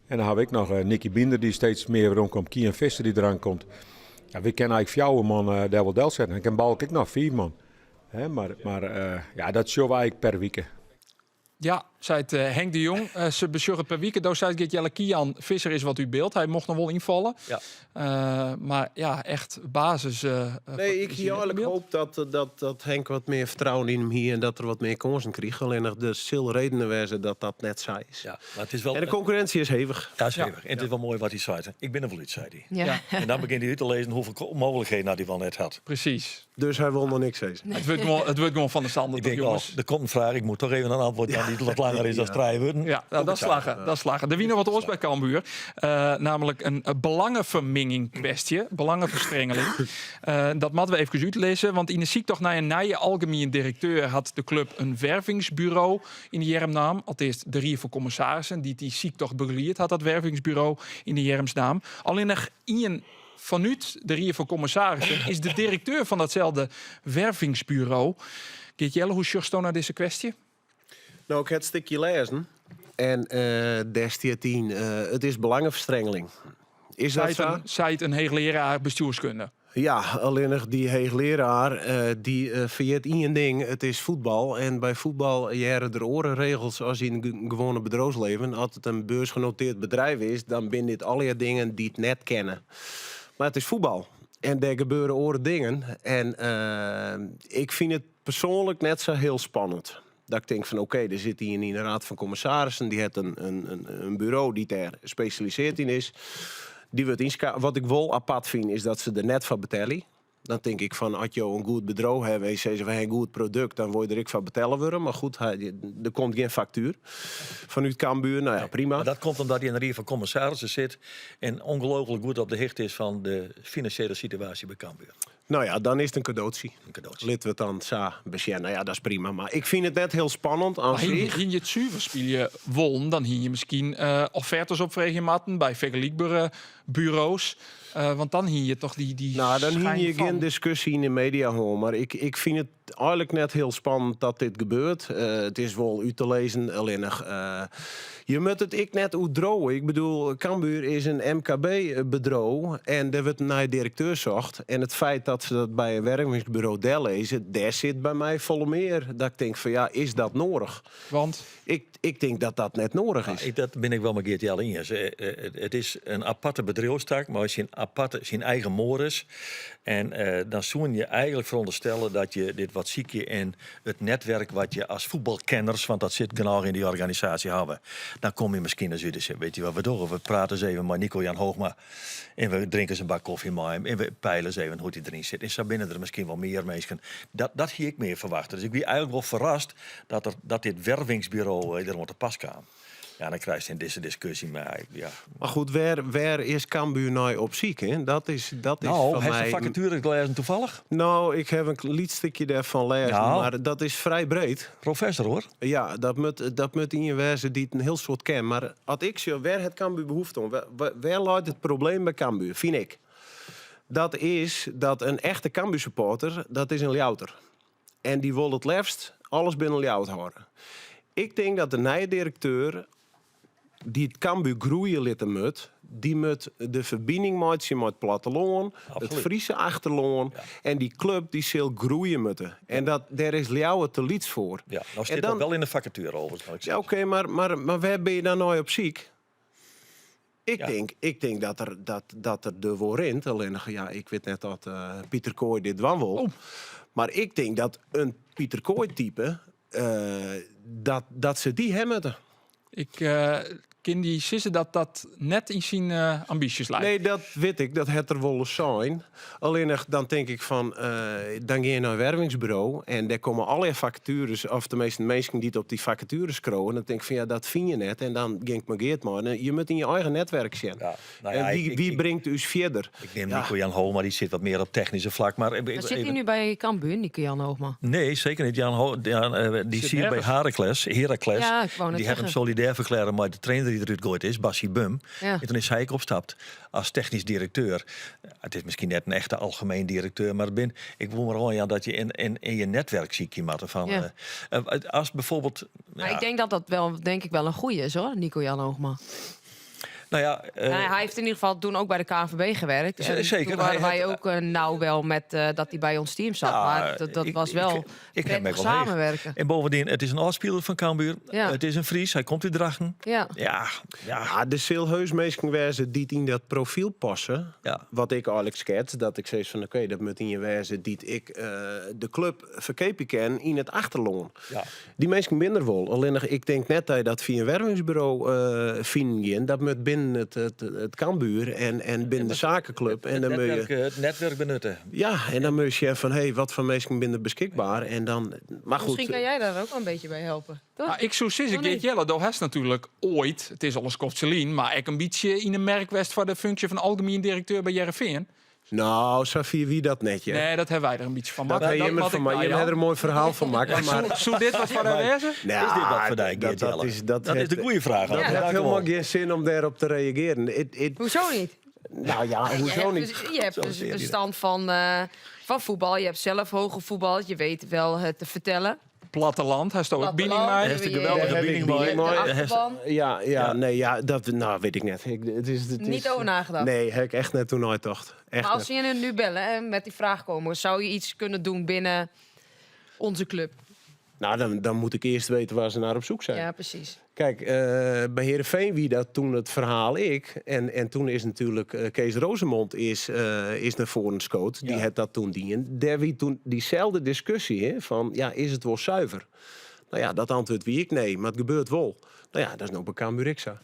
En dan ha we ek noch eh, Nicky Binder dy't steeds mear weromkomt. Kian Visser dy't deroan komt. Ja, wy kinne eigentlik fjouwer man eh, dêr wol delsette. En kin Balk ek noch fiif man. Hè, mar mar eh, ja, dat sjogge we eigentlik per wike. Ja, seit eh, Henk de Jong. Eh, se besjogge it per wike. Do seist Geert Jelle Kian Visser is wat út byld. Hy mocht noch wol ynfalle. Ja. Eh, mar ja, echt basis. eh, eh, Nee, ik is hie hy net eigentlik yn byld. hoop dat, dat, dat Henk wat mear fertrouwen yn him hie en dat er wat mear kânsen krige. Allinnich der sil redenen wêze dat dat net sa is. Ja, mar it is wol... En de konkurrinsje is hevich. Ja, is hevich. En it is wol moai wat hy sei. Ik bin der wol út, sei hy. Ja. Ja. En dan begjint hy út te lizzen hoefolle ko- mooglikheden dat hy wol net hat. Presys. Dus hy wol noch niks sizze. It wurdt gewoan, it wurdt gewoan Van der Sande, Ik toch, tink, oh, jonges? der komt in fraach. Ik moat toch even in antwurd jaan dy't wat langer is dan trije wurden. Ja, no, dat slagge. Dat slagge. Der wie noch wat oars by Cambuur. Eh, namentlik in belangeferminging kwestje. Belangeferstrengeling. Eh, dat moatte we efkes útlizze. Want yn de syktocht nei in nije algemien direkteur hat de klup in wervingsburo yn de earm naam. Alteast, de Rie fan Kommissarissen dy't dy syktocht begeliedt hat dat wervingsburo yn de earms naam. Allinnich ien fanút de Rie fan Kommissarissen is de direkteur fan datselde wervingsburo. Geert Jelle, hoe sjochsto nei dizze kwestje? No, ik ha it stikje lêzen. En eh dêr stiet yn, eh, it is belangeferstrengeling. Is dat Seit sa? in, seit in heechlearaar bestjoerskunde. Ja, allinnich dy heechlearaar eh, dy eh, ferjit ien ding. It is fuotbal. En by fuotbal hearre der oare regels as yn it gewoane bedriuwslibben. As it in beursgenoteerd bedriuw is, dan binne dit allegear dingen dy't net kinne. Mar it is fuotbal. En dêr gebeure oare dingen. En eh, ik fyn it persoanlik net sa hiel spannend. Dat ik tink fan oké, der sit ien yn de Raad van Commissarissen, dy hat in, in, in, in buro dy't dêr spesjalisearre yn is. Dy wurdt ynska. Wat ik wol apart fyn is dat se der net foar betelje. Dan tink ik fan as jo in goed bedriuw hawwe en je sizze we hawwe in goed produkt, dan wolle je der ek foar betelle wurde. Mar goed, hy, der komt gjin faktuer fanút Cambuur. No ja, prima. Mar dat komt omdat hy yn de Rie fan Kommissarissen sit en ongelooflik goed op de hichte is fan de finansjele situaasje by Cambuur. No ja, dan is it in kadootsje. In kadootsje. Litte we it dan sa besjen. No ja, dat is prima. Mar ik fyn it net hiel spannend. Oan Mar hie sich. hie je it suver spylje wollen, dan hie je miskien eh, offertes opfreegje moatten by fergelykbere buro's. Eh, want dan hie je toch dy, dy No, dan hie skyn je fan. gjin diskusje yn de media hân. Mar ik, ik fyn it eigentlik net hiel spannend dat dit gebeurt. Eh, it is wol út te lizzen, allinnich. eh, je moatte it ek net oerdriuwe. Ik bedoel, Cambuur is in MKB-bedriuw en dêr wurdt in nije direkteur socht. En it feit dat se dat by in wervingsburo dellizze, dêr sit by my folle mear dat ik tink fan ja, is dat nedich? Want Ik, ik tink dat dat net nedich is. Ik, dat bin ik wol mei Geert Jelle iens. Eh, eh, It is in aparte bedriuwstak, mar syn aparte, syn eigen mores. En eh, dan soene je eigentlik ferûnderstelle dat je dit wat sykje yn it netwurk wat je as fuotbalkenners, want dat sit genôch yn dy organisaasje hawwe. Dan komme je miskien ris út en weet je wat we dogge? We prate ris even mei Nico Jan Hoogma en we drinke ris in bak kofje mei him en we peile ris even hoe't hy deryn yn sit. En sa binne der miskien wol mear minsken. Dat, dat hie ik mear ferwachte. Dus ik wie eigenlik wol ferrast dat, der, dat dit wervingsburo eh, der oan te pas kaam. Ja, dan krijst yn dizze diskusje, mar ja. Maar goed, wêr, wêr is Cambuur nei op syk? Hè? Dat is Nou, foar hast de my... fakature lêzen tafallich? Nou, ik ha in lyts stikje dêrfan lêzen, Nou. mar dat is frij breed. Professor hoor. Ja, dat moat ien wêze dy't in hiel soad ken. Mar as ik sjoch, wêr hat Cambuur behoefte oan? Wêr leit it probleem by Cambuur, fyn ik? Dat is dat in echte Cambuur-supporter, dat is in Ljouwerter. En dy wol it leafst alles binnen Ljouwert hâlde. Ik tink dat de nije direkteur dy't Cambuur groeie litte moat, dy moat de ferbining meitsje mei it plattelân, it Absoluut. Fryske achterlân. Ja. En dy klup dy sil groeie moatte. En dat, dêr is Ljouwert te lyts foar. Ja, no En stiet dan- dat wol yn de fakature overigens. wat ik Ja, zeg. oké, mar wêr binne je dan nei op syk? Ik Ja. tink, ik tink dat er der wol rint. Allinnich, ja, ik wit net oft eh, Pieter Kooij dit dwaan wol. Oh. Mar ik tink dat in Pieter Kooij-type, eh, dat se dy ha moatte. Ik eh, kin dy sizze dat dat net yn syn eh, ambysjes leit. Nee, dat wit ik. Dat hat er wolris sein. Allinnich dan tink ik fan, eh, dan gean je nei in wervingsburo en dêr komme allegear fakatures, of teminsten minsken dy't op dy fakatures skriuwe. Dan tink ik fan, ja, dat fine je net. En dan gean ik mar Geert mei. En je moatte yn je eigen netwerk sjen. Ja, nou ja, en wie, ik- wie ik- bringt ús fierder? Ik neam Ja. Nico Jan Hoogma, dy sit wat mear op technysk flak. Mar Maar sit hy no by Cambuur, Nico Jan Hoogma? Nee, seker net. Jan Ho Jan, eh, dy Sit sit by nergens. Heracles. Heracles. Ja, ik wou net Dy hat him sizze. solidêr ferklearre mei de trainer dy't derút goaid is, Bassie Bum. Ja. En doe is hy ek opstapt as technysk direkteur. It is miskien net in echte algemien direkteur, mar ik wol mar oan ja, dat je yn je netwerk sykje moatte fan. Ja. eh, eh, as bygelyks. Maar ja, ik denk dat dat wel, denk ik wel in goeie is hoor, Nico Jan Hoogma. Nou ja, eh, Nou, hij heeft in ieder geval toen ook bij de KNVB gewerkt. En Zeker, toen waren hij wij heeft- ook eh, nauw wel met eh, dat hij bij ons team zat. Ja, maar dat was wel ik heb prettig hem wel heech. samenwerken. En bovendien, het is in âld-spiler fan Cambuur. Ja. It is in Fries, hy komt út Drachten. Ja. Ja, ja, Ja, der sil heus minsken wêze dy't yn dat profyl passe. Ja. Wat ik eigenlik skets, dat ik sis fan oké, dat moat ien wêze dy't ek eh, de klup ferkeapje kin yn it achterlân. Ja. Dy minsken binne der wol. Allinnich, ik tink net dat je dat fia in wervingsburo eh finen gean. Dat moat binnen it Cambuur en binnen de sakenklup. En het, dan moet je, netwerk, eh, it netwerk benutte. ja, en dan moet je zeggen fan, hé, wat foar minsken binne der beskikber? En dan, mar goed. Misschien kan jij daar ook wel een beetje bij helpen. Toch? Nou, ik soe sizze, Oh, nee. Geert Jelle, do hast natuerlik oait, it is al in skoftsje lyn, mar ek in bytsje yn 'e merk west foar de funksje fan algemien direkteur by Hearrenfean. Nou, sa fier wie dat net, ja. Nee, dat hawwe wy der in bytsje fan Dat makke. ha jimme moat fan ik my. nou, Jimme Jan. ha der in moai ferhaal fan makke. Mar, Soe dit wat foar dy wêze? Nou, Is dit wat foar dy, dat, Geert dat Jelle? is, dat, Dat is de goede vraag. Dat Ja. hat Dank u hielendal wol. gjin sin om dêrop te reagearjen. It, Hoezo net? nou ja, Je hoezo hebt net? dus, je hebt Zo dus zie je die. verstand van voetbal. Je hebt zelf hoge voetbal. Je weet wel het te vertellen. Platteland, hast ook bining Platteland. mei. Hij heeft een Daar geweldige heb ik bining bining bij. mei. De Hij heeft- achterban. Ja, nee, ja, dat nou, weet ik net. Ik, het is, Niet over nagedacht. Nee, heb ik echt net toen nooit dacht. Echt Maar als net. ze je nu bellen en met die vraag komen, zou je iets kunnen doen binnen onze club? Nou, dan moet ik eerst weten waar ze naar op zoek zijn. Ja, precies. Kijk, eh, by Heerenveen wie dat toen it ferhaal ek. En toen is natuerlik eh, Kees Roozemond is nei foaren skood. Dy Ja. hat dat toen dien. Dêr wie toen dyselde diskusje hè, fan, ja, is it wol suver? Nou ja, dat antwurd wie ek nee, mar it gebeurt wol. Nou ja, dat is no by Cambuur ek sa.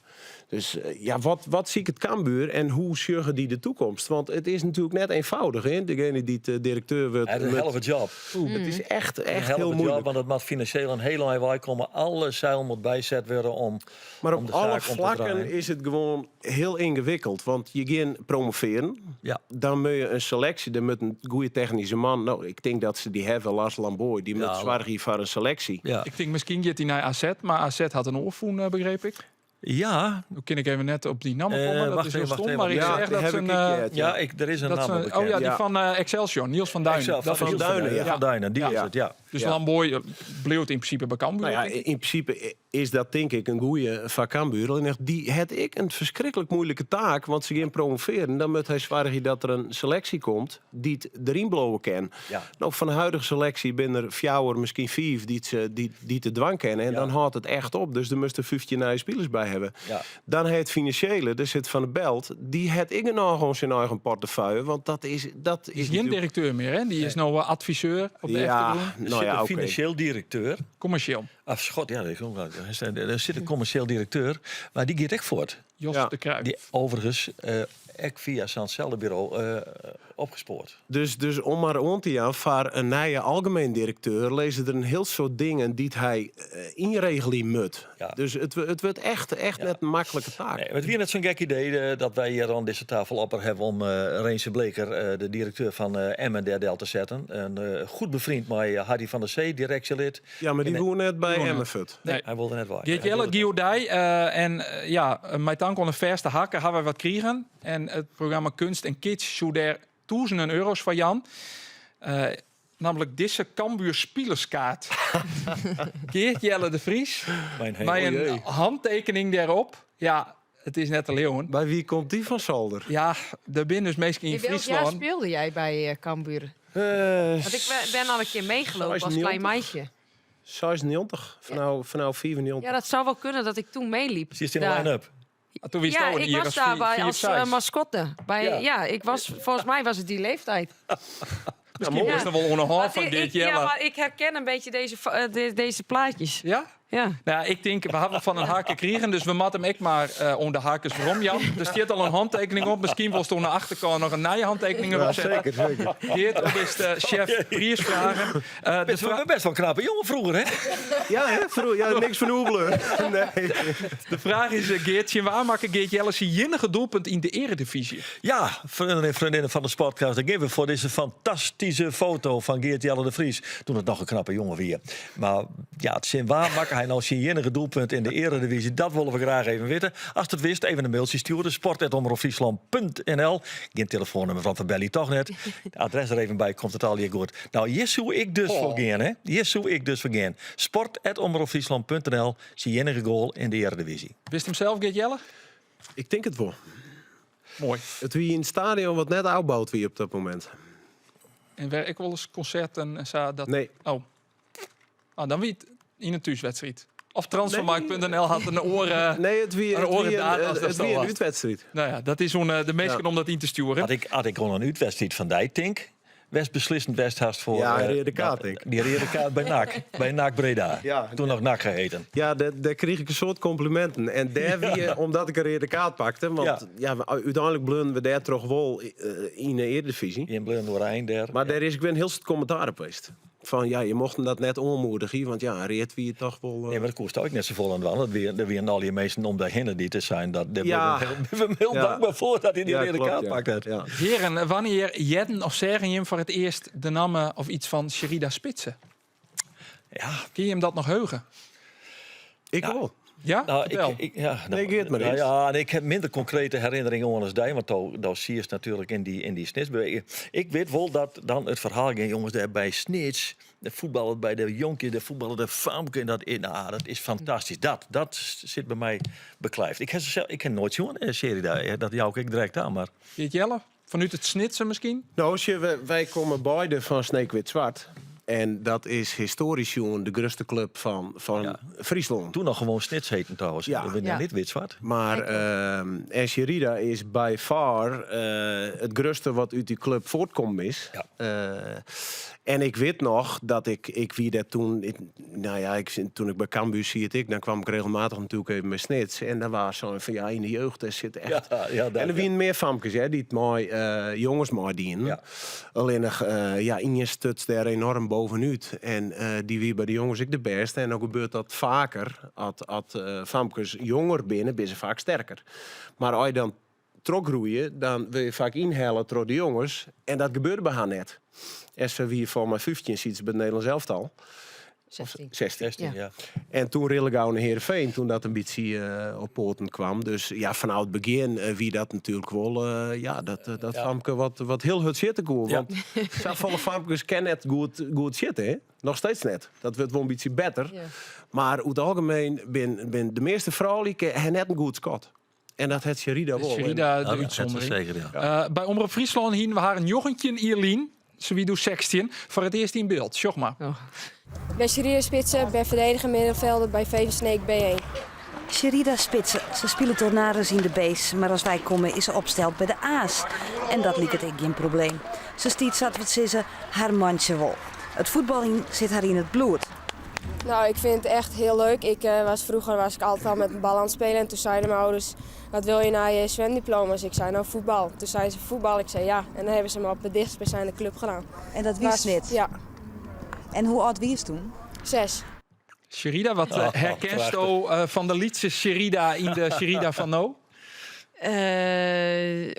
Dus eh, ja, wat siket Cambuur en hoe sjogge dy de takomst? Want it is natuerlik net ienfâldich, hè? Degene dy't eh, direkteur wurdt. Hij heeft een met- hell of a job. Het is echt, Een echt hell heel of a job, moeilijk. want it moat finansjeel in hiel ein wei komme. Alle seil moat byset wurde om Maar om op de alle saak om te flakken draaien. is it gewoan hiel yngewikkeld. Want je giet promovearjen. Ja. Dan moat je in seleksje, dan moat in goede technyske man. Nou, ik tink dat se dy hawwe, Lars Lambooij. Dy moat Ja. soargje foar in seleksje. Ja. Ik tink miskien giet hy nei AZ, mar AZ hat in oar fûn, eh, begriep ik. Ja, Hoe kin ik even net op dy namme Eh, komme? Dat wacht is hiel even, wacht stom, even. mar ik Ja, zeg die dat heb ze ik een, een eh, keer, ja ik, er is in dat naam ze, bekend. oh ja, die Ja. fan eh, Excelsior, Niels van Duinen. Excelsior, Dat van is- Duinen, ja. Van Duinen, die Ja. is het, ja. Dus Ja. Lambooij eh, bliuwt yn prinsipe by Cambuur. Nou ja, tink ik. yn prinsipe is dat tink ik in goede foar Cambuur. Allinnich dy hat ek in ferskriklik muoilike taak, want se gean promovearjen. Dan moat hy soargje dat der in seleksje komt dy't deryn bliuwe kin. Ja. Nou, fan de huidige seleksje binne der fjouwer, miskien fiif, dy't it dwaan kinne. En Ja. dan hâldt it echt op. Dus der moatst der 15 nije spilers by hawwe. Ja. Dan hat it finansjele, dêr sit Van de Belt, dy hat ek noch syn eigen portefeuille. Want dat is Die is gjin natuerlik- direkteur mear, hè? Dy is no eh, adviseur op de Ja, eftergrûn. nou Nou zit ja, een oké. financieel directeur. Commercieel. Ah, schot, ja, dat is ook wel- er zit een commercieel directeur, maar die gaat echt voort. Jos Ja. de Kruijf. Die overigens ook via zo'nzelfde bureau opgespoord. Dus om maar oan te jaan, foar in nije algemien direkteur lizze der in hiel soad dingen dy't hy ynregelje moat. Ja. Dus it wurdt echt, echt Ja. net in maklike taak. Nee, maar it wie net zo'n gek idee dat wy hjir oan dizze tafel op hawwe om Renze Bleker, de direkteur fan Emmen, dêr del te setten. In goed befreone mei Harry van der Zee, direksjelid. Ja, mar dy En, woe net by woe net. Emmen fuort. Nee. Hy wilde net wei. Geert Jelle, Gio Dij en ja, mei tank oan de fêste hakken hawwe wy wat krigen. En it programma Kunst en Kitsch soe dêr tûzenen euro's foar jaan. Nammentlik dizze Cambuur spilerskaart. Geert Jelle de Vries. Mijn hemel. Mei in Oh jee. hantekening dêrop. Ja, it is net te leauwen. By wa komt dy fan solder? Ja, der binne dus minsken yn In welk jaar Fryslân. speelde jij bij Cambuur? Want ik ben al een keer meegelopen als klein meisje. 96, vanôf 94. Ja, dat zou wel kunnen dat ik toen meeliep. Ze is in de Daar. line-up. Ah, Toen wie Ja, het ik hier was als daar bij vier, als zes. mascotte. Bij, Ja. ja. ik was, volgens mij was het die leeftijd. Misschien Ja. was het nog wel onderhand Maar van ik- Geert ik- ja, Jelle. maar ik herken een beetje deze plaatjes. Ja? Ja. Nou, ja, ik tink, we hawwe fan in hakken krigen, dus we moatte him ek mar oan de hakkers werom, Jan. Der stiet al in hantekening op. Miskien wolst oan de achterkant noch in nije hantekening erop sette. zeker, zeker. Geert, dat is de chef prijsvragen. De Best wel, best wel knappe jongen vroeger, hè? Ja, hè? Vroeger, ja, niks fan oerbleaun. Nee. De fraach is, Geert, tsjin wa makke Geert Jelle syn iennige doelpunt yn de earedivyzje? Ja, freonen en freondinnen fan de Sportcast, dan geane we foar dizze fantastyske foto fan Geert Jelle de Vries. Doe't it noch in knappe jonge wie. Mar ja, tsjin wa makke hy no syn iennige doelpunt yn de earedivyzje? Dat wolle we graach even witte. Ast it witst, even in mailtsje stjoere. Sport@omropfriesland.nl. Gjin telefoannûmer, want we belje toch net. Adres der even by, komt it allegear goed. Nou, hjir soe ik dus foar gean, hè? Hjir soe ik dus foar gean. Sport@omropfriesland.nl, syn iennige goal yn de earedivyzje. Witst him sels, Geert Jelle? Ik tink it wol. Moai. It wie yn in stadion wat net ôfboud wie op dat momint. En wer ek wolris konserten en sa? Dat... Nee. Oh. Ah, dan wie it yn in thúswedstriid. Of transfermarkt.nl hat in oare... Nee, it wie, Een it wie oare in, datum as dat it wie al in was. útwedstriid. Nou ja, dat is oan de minsken om dat yn te stjoeren. As ik oan in útwedstriid fan dy tink, west beslissend west hast foar... Ja, in reade kaart, tink. Dy reade kaart by NAC, by NAC Breda. Ja. Doe noch NAC hjitten. Ja, dêr krige ik in soad kompliminten. En dêr wie, omdat ik in reade kaart pakte. Want ja, úteinlik bleaunen we dêrtroch wol yn de earedivyzje. Yn bleaun oerein dêr. Mar dêr is ek wer in hiel soad kommentaar op west. Fan ja, je mochten dat net oanmoedigje, want ja, read wie toch wol. Nee, mar dêr koest ek net safolle oan dwaan. Dat wie, der wienen al dy minsken om dy hinne dy't der seinen. Dat, dêr Ja. bin we hiel tankber foar dat hy dy reade klopt, kaart ja. pakt hat. Ja. Hearen, wannear hearden of seagen jim foar it earst de namme of yts fan Sherida Spitse? Ja. Kinne jim dat noch heuge? Ik wol. Ja? Nou, Fertel. ik, ja, nou, Nee, Geert mar nou earst. ja, en ik ha minder konkrete herinneringen oan as dy, want dan siest natuerlik yn dy Snits. Ik wit wol dat dan it ferhaal gie, jonges, dêr by Snits, de fuotballer by de jonkje, de fuotballer de famke, en dat, nou, dat is fantastysk. Dat sit by my beklyfd. Ik ha se sels, ik ha noait sjoen, Sherida, ja, dat jou ik direkt oan, mar Geert Jelle? Fanút it Snitser miskien? Nou, sjoch, wy komme beide fan Sneek Wit Swart. En dat is histoarysk sjoen de grutste klup fan Fryslân. Doe noch gewoan Snits hieten trouwens. Ja. We binne net wit swart. Mar en Sherida is by far it grutste wat út dy klup fuortkommen is. En ik wit noch dat ik wie dêr doe, ik, nou ja, ik, doe't ik by Cambuur siet ik, dan kaam ik regelmatich natuerlik even by Snits. En dan wie sa fan, ja, yn de jeugd, dêr sit echt... Ja, dat, en der wienen mear famkes, hè, dy't mei jonges meidienen. Allinnich, ja, ien stuts dêr enoarm boppe-út. En dy wie by de jonges ek de bêste. En dan gebeurt dat faker. As famkes jonger binne, binne se faak sterker. Mar as je dan trochgroeie, dan wurde je faak ynhelle troch de jonges. En dat gebeurde by har net. En se wie foar mar 15 siet se by it Nederlands elftal. 16. 16. 16, Ja. ja. En doe rillegau nei Heerenveen, doe't dat in bytsje op poaten kaam. Dus ja, fanôf it begjin wie dat natuerlik wol, ja, dat famke wat hiel hurd sjitte koe. Want safolle famkes kinne net goed sjitte, hè? Noch steeds net. Dat wurdt wol in bytsje better. Mar oer it algemien binne de measte froulju ha net in goed skot. En dat hat Sherida wol. Sherida de Ja, dat hat se útsûndering. seker, ja. By Omrop Fryslân hienen we har 19 jier lyn, se wie doe 16, foar it earst yn byld. Sjoch mar. Oh. Ik ben Sherida Spitse, ben verdediger middenvelder bij VV Sneek B1. Sherida Spitse, se spilet ornaris yn de B's, mar as wy komme is se opsteld by de A's. En dat liket ek gjin probleem. Se stiet sa't we it sizze, har mantsje wol. It fuotbaljen sit har yn it bloed. Nou, ik vind het echt heel leuk. Ik was, vroeger was ik altijd al met een bal aan het spelen. En toen zeiden mijn ouders, wat wil je na je zwemdiploma's? Ik zei, nou voetbal. Toen zeiden ze voetbal. Ik zei ja. En dan hebben ze me op de dichtstbijzijnde club gedaan. En dat wist net? Ja. En hoe âld wiest toen? 6. Sherida, wat Oh, herkenst prachtig. u van de lytse Sherida in de Sherida fan no?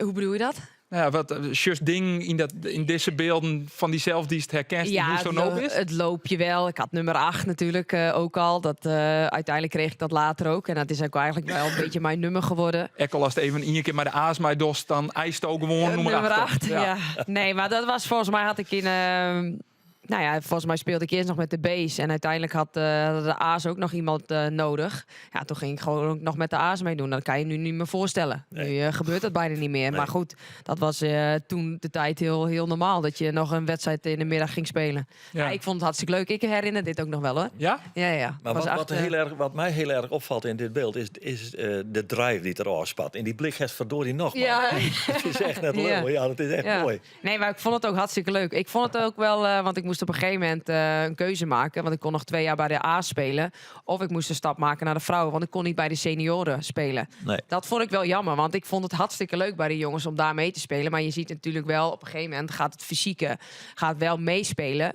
Hoe bedoel je dat? Nou ja, wat just ding in deze beelden van diezelfde die het herkent in hoe het, zo no is? het loopje wel. Ik had nummer 8 natuurlijk ook al. Dat, uiteindelijk kreeg ik dat later ook. En dat is ook eigenlijk wel een beetje mijn nummer geworden. Ik al als het even één keer maar de A's mij dost, dan eist ook gewoon nummer Nummer 8. 8, ja. Nee, maar dat was volgens mij had ik in... nou ja, volgens mij speelde ik eerst nog met de B's. En uiteindelijk had de A's ook nog iemand nodig. Ja, toen ging ik gewoon ook nog met de A's meedoen. Dat kan je nu niet meer voorstellen. Nee. Nu gebeurt dat bijna niet meer. Nee. Maar goed, dat was toen de tijd heel, heel normaal. Dat je nog een wedstrijd in de middag ging spelen. Ja. Ja, ik vond het hartstikke leuk. Ik herinner dit ook nog wel hoor. Ja? Ja, ja. Maar Was wat, echt, wat, wat mij heel erg opvalt in dit beeld is, is de drive die er spat. En die blik heeft verdorie nog, man. Ja. Het is echt net Ja. lul. Ja, dat is echt Ja. mooi. Nee, maar ik vond het ook hartstikke leuk. Ik vond het ook wel, want ik moest op een gegeven moment een keuze maken. Want ik kon nog 2 jaar bij de A spelen. Of ik moest een stap maken naar de vrouwen. Want ik kon niet bij de senioren spelen. Nee. Dat vond ik wel jammer. Want ik vond het hartstikke leuk bij de jongens om daar mee te spelen. Maar je ziet natuurlijk wel, op een gegeven moment gaat het fysieke gaat wel meespelen.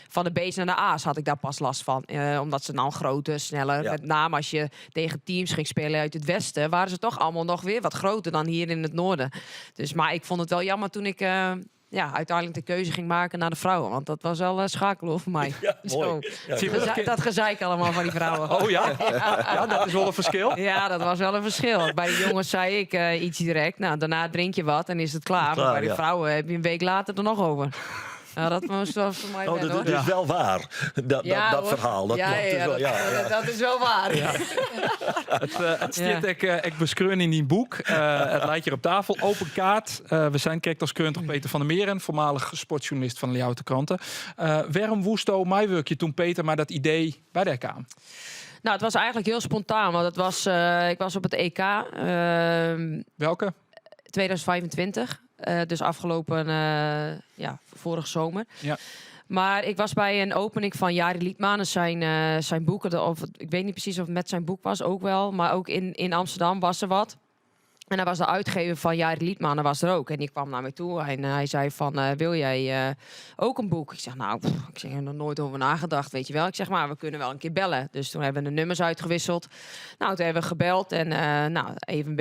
Van de B's naar de A's had ik daar pas last van. Omdat ze dan groter, sneller. Ja. Met name als je tegen teams ging spelen uit het westen, waren ze toch allemaal nog weer wat groter dan hier in het noorden. Dus, maar ik vond het wel jammer toen ik uiteindelijk de keuze ging maken naar de vrouwen. Want dat was wel schakelen hoor, voor mij. Ja, mooi. Zo. Ja, Zie je Dat gezeik allemaal van die vrouwen. Oh ja? Ja, dat is wel een verschil. Ja, dat was wel een verschil. Bij de jongens zei ik iets direct. Nou, daarna drink je wat en is het klaar. Klaar, maar bij de ja. vrouwen heb je een week later er nog over. Nou, dat moest wel voor mij Oh, wennen, dat, hoor. dat is wel waar, dat, Ja, dat hoor. verhaal. Dat ja, klopt ja, dus wel. dat, Ja, ja. dat is wel waar. Het stiet ik beskreun in die boek. Het lijkt hier op tafel. Open kaart. We zijn kijkt als kreun toch Peter van der Meren, voormalig sportjournalist van de Ljouwerter Kranten. Waarom woesto mijn toen Peter maar dat idee bij de kwam? Nou, het was eigenlijk heel spontaan. Want ik was op het EK. Welke? 2025. Dus afgelopen, vorig zomer. Ja. Maar ik was bij een opening van Jari Litmanen, zijn boek. Of, ik weet niet precies of het met zijn boek was, ook wel. Maar ook in Amsterdam was er wat. En daar was de uitgever van Jari Litmanen was er ook. En die kwam naar mij toe en hij zei van, wil jij ook een boek? Ik zeg, nou, pff, ik zeg, ik heb er nog nooit over nagedacht, weet je wel. Ik zeg, maar we kunnen wel een keer bellen. Dus toen hebben we de nummers uitgewisseld. Nou, toen hebben we gebeld en even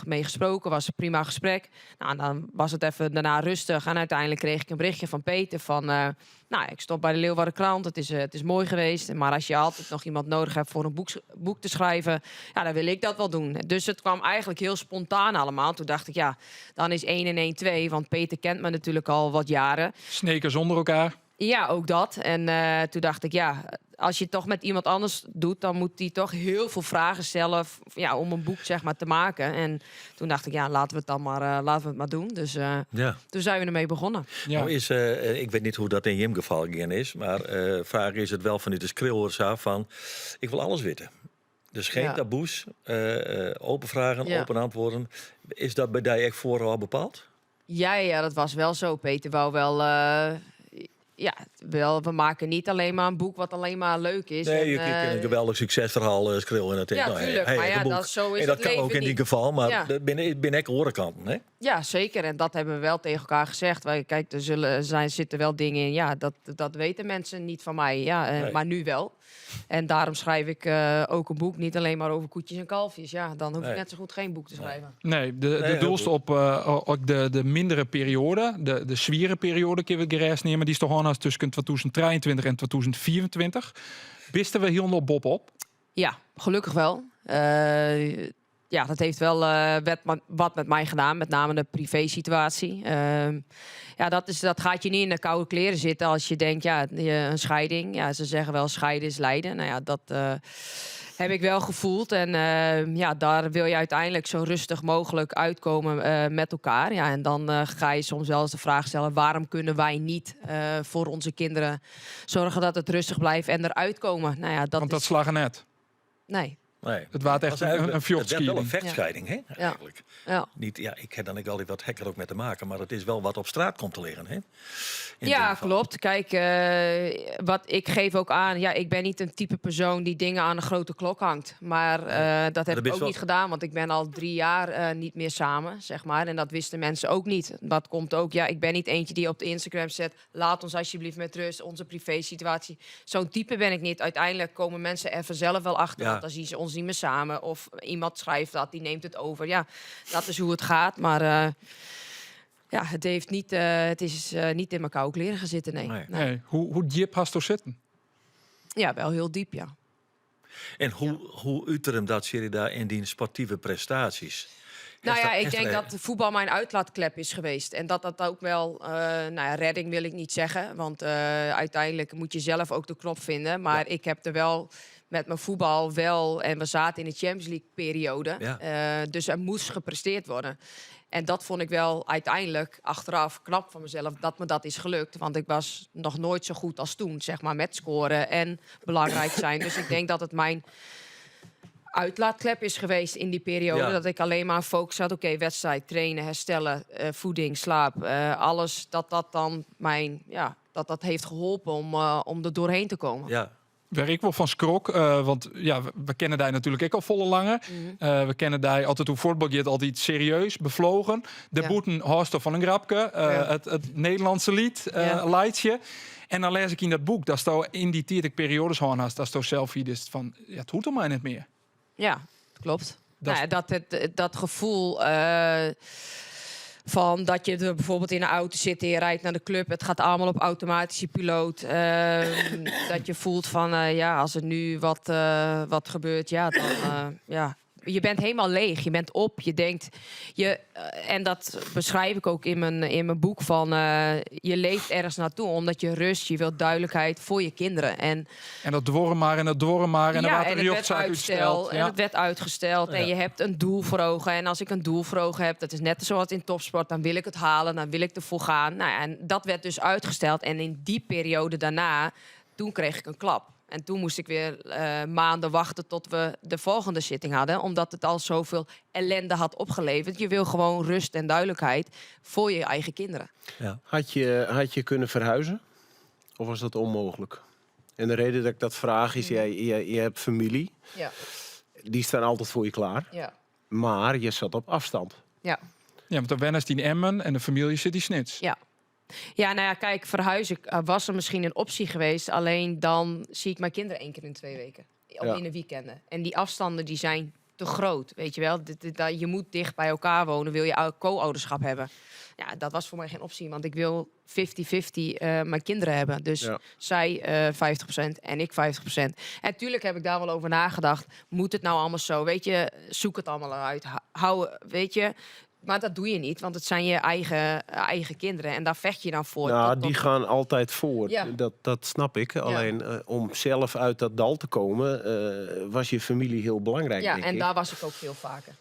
mee gesproken. Was een prima gesprek. Nou, en dan was het even daarna rustig. En uiteindelijk kreeg ik een berichtje van Peter van... ik stop bij de Leeuwarden Krant. Het is mooi geweest. Maar als je altijd nog iemand nodig hebt voor een boek te schrijven... ja, dan wil ik dat wel doen. Dus het kwam eigenlijk heel spontaan allemaal. Toen dacht ik, ja, dan is 1 en 1 2. Want Peter kent me natuurlijk al wat jaren. Snekers onder elkaar. Ja, ook dat. En toen dacht ik, ja, als je het toch met iemand anders doet... dan moet die toch heel veel vragen stellen om een boek te maken. En toen dacht ik, ja, laten we het dan maar laten we het maar doen. Dus toen zijn we ermee begonnen. Ja. Nou is, ik weet niet hoe dat in Jim geval gegaan is... maar vaak is het wel vanuit de schreeuwers af van... ik wil alles weten. Dus geen taboes, open vragen, open antwoorden. Is dat bij jou echt vooral bepaald? Ja, ja, dat was wel zo. Peter wou wel... ja, wel, we maken niet alleen maar een boek wat alleen maar leuk is. Nee, en, je kunt een geweldig succesverhaal schreeuwen. En dat Ja, nou, tuurlijk, hey, maar ja, een boek. dat, zo is En dat het kan leven ook in die niet. geval, maar dat binnen ik orenkanten, hè? Ja, zeker. En dat hebben we wel tegen elkaar gezegd. Wij, kijk, er zullen, zijn, zitten wel dingen in. Ja, dat weten mensen niet van mij. Ja, maar nu wel. En daarom schrijf ik ook een boek. Niet alleen maar over koetjes en kalfjes. Ja, dan hoef ik net zo goed geen boek te schrijven. Nee, de Nee, heel doelst goed. op ook de mindere periode, de zwiere periode, kunnen we het gerest nemen. Die is toch al tussen 2023 en 2024. Wisten we heel nog Bob op? Ja, gelukkig wel. Ja, dat heeft wel wat met mij gedaan, met name de privésituatie. Ja, dat gaat je niet in de koude kleren zitten als je denkt, ja, een scheiding. Ja, ze zeggen wel, scheiden is lijden. Nou ja, dat heb ik wel gevoeld. En daar wil je uiteindelijk zo rustig mogelijk uitkomen met elkaar. Ja, en dan ga je soms wel eens de vraag stellen, waarom kunnen wij niet voor onze kinderen zorgen dat het rustig blijft en eruit komen? Nou ja, dat Want dat is slagen net. Nee. Nee. It waard echt Was eigenlijk- in Het werd wel een fjochtskieding. vechtscheiding, hè? Eigenlijk. Ja. Niet, ja, ik heb dan ik altijd wat hekker ook met te maken, maar het is wel wat op straat komt te liggen, hè? In dit Ja, geval. klopt. Kijk, wat ik geef ook aan, ja, ik ben niet een type persoon die dingen aan de grote klok hangt. Maar dat heb dat ik is ook wel- niet gedaan, want ik ben al 3 jaar niet meer samen, zeg maar. En dat wisten mensen ook niet. Dat komt ook, ja, ik ben niet eentje die op de Instagram zet, laat ons alsjeblieft met rust, onze privésituatie. Zo'n type ben ik niet. Uiteindelijk komen mensen er vanzelf wel achter, Ja. want dan zien ze ons niet meer samen. Of iemand schrijft dat, die neemt het over. Ja, dat is hoe het gaat, maar... ja, het, heeft niet, het is niet in mijn koude kleren gaan zitten, nee. Nee. Nee. Nee. Hoe diep hast du zitten? Ja, wel heel diep, ja. En hoe uit hem dat, Sherida, in die sportieve prestaties? Nou ja, ik Heeft denk er- dat voetbal mijn uitlaatklep is geweest. En dat dat ook wel, nou ja, redding wil ik niet zeggen. Want uiteindelijk moet je zelf ook de knop vinden. Maar ik heb er wel met mijn voetbal wel... En we zaten in de Champions League periode. Ja. Dus er moest gepresteerd worden. En dat vond ik wel uiteindelijk achteraf knap van mezelf dat me dat is gelukt. Want ik was nog nooit zo goed als toen, zeg maar, met scoren en belangrijk zijn. Dus ik denk dat het mijn uitlaatklep is geweest in die periode. Ja. Dat ik alleen maar focus had. Oké, wedstrijd, trainen, herstellen, voeding, slaap, alles. Dat dat dan mijn, ja, dat dat heeft geholpen om er doorheen te komen. Ja, Waar ik wel van schrok, want ja, we kennen daar natuurlijk ook al volle lange. We kennen daar altijd hoe voetbal gaat altijd serieus, bevlogen. De boeten horsten van een grapke, het Nederlandse lied, Leidje. En dan lees ik in dat boek, dat is toch in die tijd ik periodes gewoon had, dat is toch zelf hier dus van, ja, het hoeft om mij niet meer. Ja, klopt. Dat Nou ja, dat, het, dat gevoel van dat je er bijvoorbeeld in een auto zit en je rijdt naar de club. Het gaat allemaal op automatische piloot. Dat je voelt van, ja, als er nu wat gebeurt, ja, dan ja. Je bent helemaal leeg, je bent op, je denkt... Je en dat beschrijf ik ook in mijn boek van... je leeft ergens naartoe omdat je rust, je wilt duidelijkheid voor je kinderen. En, en dat dworren maar en dat dworren maar en dan ja, wordt en de het werd rechtszaak uitstel, uitgesteld. En Ja. het werd uitgesteld. En je hebt een doel voor ogen. En als ik een doel voor ogen heb, dat is net zoals in topsport, dan wil ik het halen, dan wil ik ervoor gaan. Nou ja, en dat werd dus uitgesteld. En in die periode daarna, toen kreeg ik een klap. En toen moest ik weer maanden wachten tot we de volgende zitting hadden. Omdat het al zoveel ellende had opgeleverd. Je wil gewoon rust en duidelijkheid voor je eigen kinderen. Had je kunnen verhuizen? Of was dat onmogelijk? En de reden dat ik dat vraag is, je hebt familie. Die staan altijd voor je klaar. Maar je zat op afstand. Ja, want de Wenner is die in Emmen en de familie zit in Snits. Ja. Ja, nou ja, kijk, verhuizen was er misschien een optie geweest. Alleen dan zie ik mijn kinderen 1 keer in 2 weken. Of in de weekenden. En die afstanden die zijn te groot, weet je wel. Je moet dicht bij elkaar wonen, wil je co-ouderschap hebben. Ja, dat was voor mij geen optie, want ik wil 50-50 mijn kinderen hebben. Dus zij 50% en ik 50%. En tuurlijk heb ik daar wel over nagedacht. Moet het nou allemaal zo? Weet je, zoek het allemaal uit. Hou, weet je... Maar dat doe je niet, want het zijn je eigen kinderen. En daar vecht je dan voor. Die gaan altijd voor. Dat snap ik. Alleen om zelf uit dat dal te komen, was je familie heel belangrijk, Ja, denk en ik. daar was ik ook veel vaker.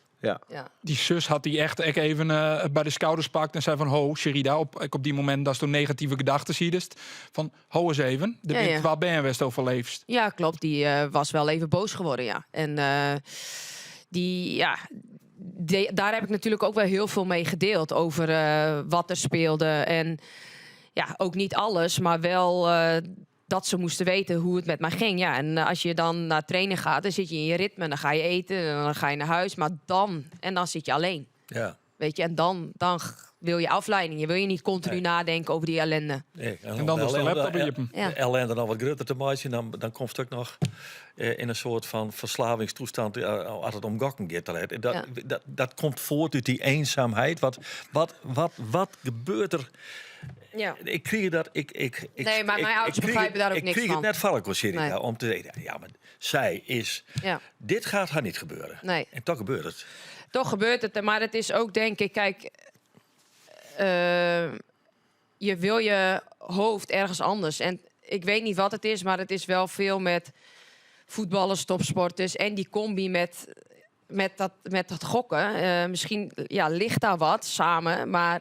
Die zus had die echt ook even bij de schouders pakt en zei van... Ho, Sherida, ik op die moment dat is toen negatieve gedachten zie je dus. Van, ho eens even, de wind waar ben je best overleefd? Ja, klopt. Die was wel even boos geworden, ja. En die, ja... daar heb ik natuurlijk ook wel heel veel mee gedeeld over wat er speelde. En ja, ook niet alles, maar wel dat ze moesten weten hoe het met mij ging. Ja, en als je dan naar trainen gaat, dan zit je in je ritme. Dan ga je eten en dan ga je naar huis. Maar dan, en dan zit je alleen. Weet je, en dan wil je afleiding. Je wil je niet continu nadenken over die ellende. Nee, en En dan om is de laptop in je de ellende dan wat groter te maken, dan komt het ook nog in een soort van verslavingstoestand, als het om gokken gaat. En dat komt voort uit die eenzaamheid. Wat gebeurt er? Ik kreeg dat, ik, ik, ik, Nee, maar ik, mijn ouders ik kreeg begrijpen daar ook ik niks kreeg het van. net vallen, Sherida, om te zeggen, ja, maar zij is... Dit gaat haar niet gebeuren. En toch gebeurt het. Toch gebeurt het, maar het is ook, denk ik, je wil je hoofd ergens anders. En ik weet niet wat het is, maar het is wel veel met voetballers, topsporters en die combi met dat gokken. Misschien, ja, ligt daar wat samen, maar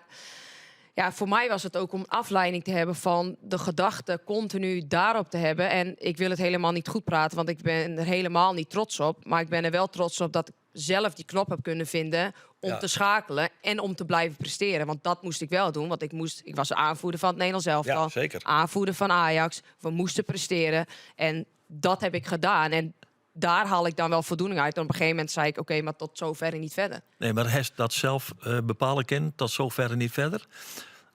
Ja, voor mij was het ook om afleiding te hebben van de gedachte continu daarop te hebben. En ik wil het helemaal niet goed praten, want ik ben er helemaal niet trots op. Maar ik ben er wel trots op dat ik zelf die knop heb kunnen vinden om te schakelen en om te blijven presteren. Want dat moest ik wel doen, want ik was aanvoerder van het Nederlands elftal. Ja, zeker. Aanvoerder van Ajax. We moesten presteren en dat heb ik gedaan. En daar haal ik dan wel voldoening uit. En op een gegeven moment zei ik, oké, maar tot zover en niet verder. Nee, maar heeft dat zelf bepalen kind tot zover en niet verder?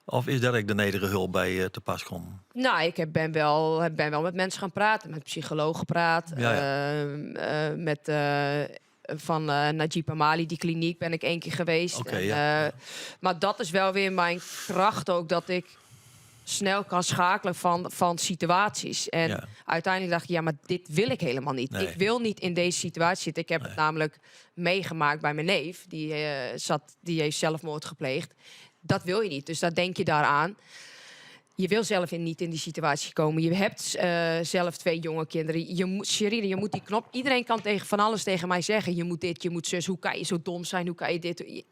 Of is daar ook de nederige hulp bij te pas komen? Nou, ik ben wel met mensen gaan praten. Met psychologen gepraat. Met van Najib Amhali, die kliniek, ben ik 1 keer geweest. Maar dat is wel weer mijn kracht ook, dat ik snel kan schakelen van situaties. En uiteindelijk dacht ik, ja, maar dit wil ik helemaal niet. Ik wil niet in deze situatie zitten. Ik heb het namelijk meegemaakt bij mijn neef. Die heeft zelfmoord gepleegd. Dat wil je niet, dus dat denk je daaraan. Je wil zelf niet in die situatie komen. Je hebt zelf 2 jonge kinderen. Je moet, Sherida, je moet die knop... Iedereen kan tegen van alles tegen mij zeggen. Je moet dit, je moet zus. Hoe kan je zo dom zijn? Hoe kan je dit?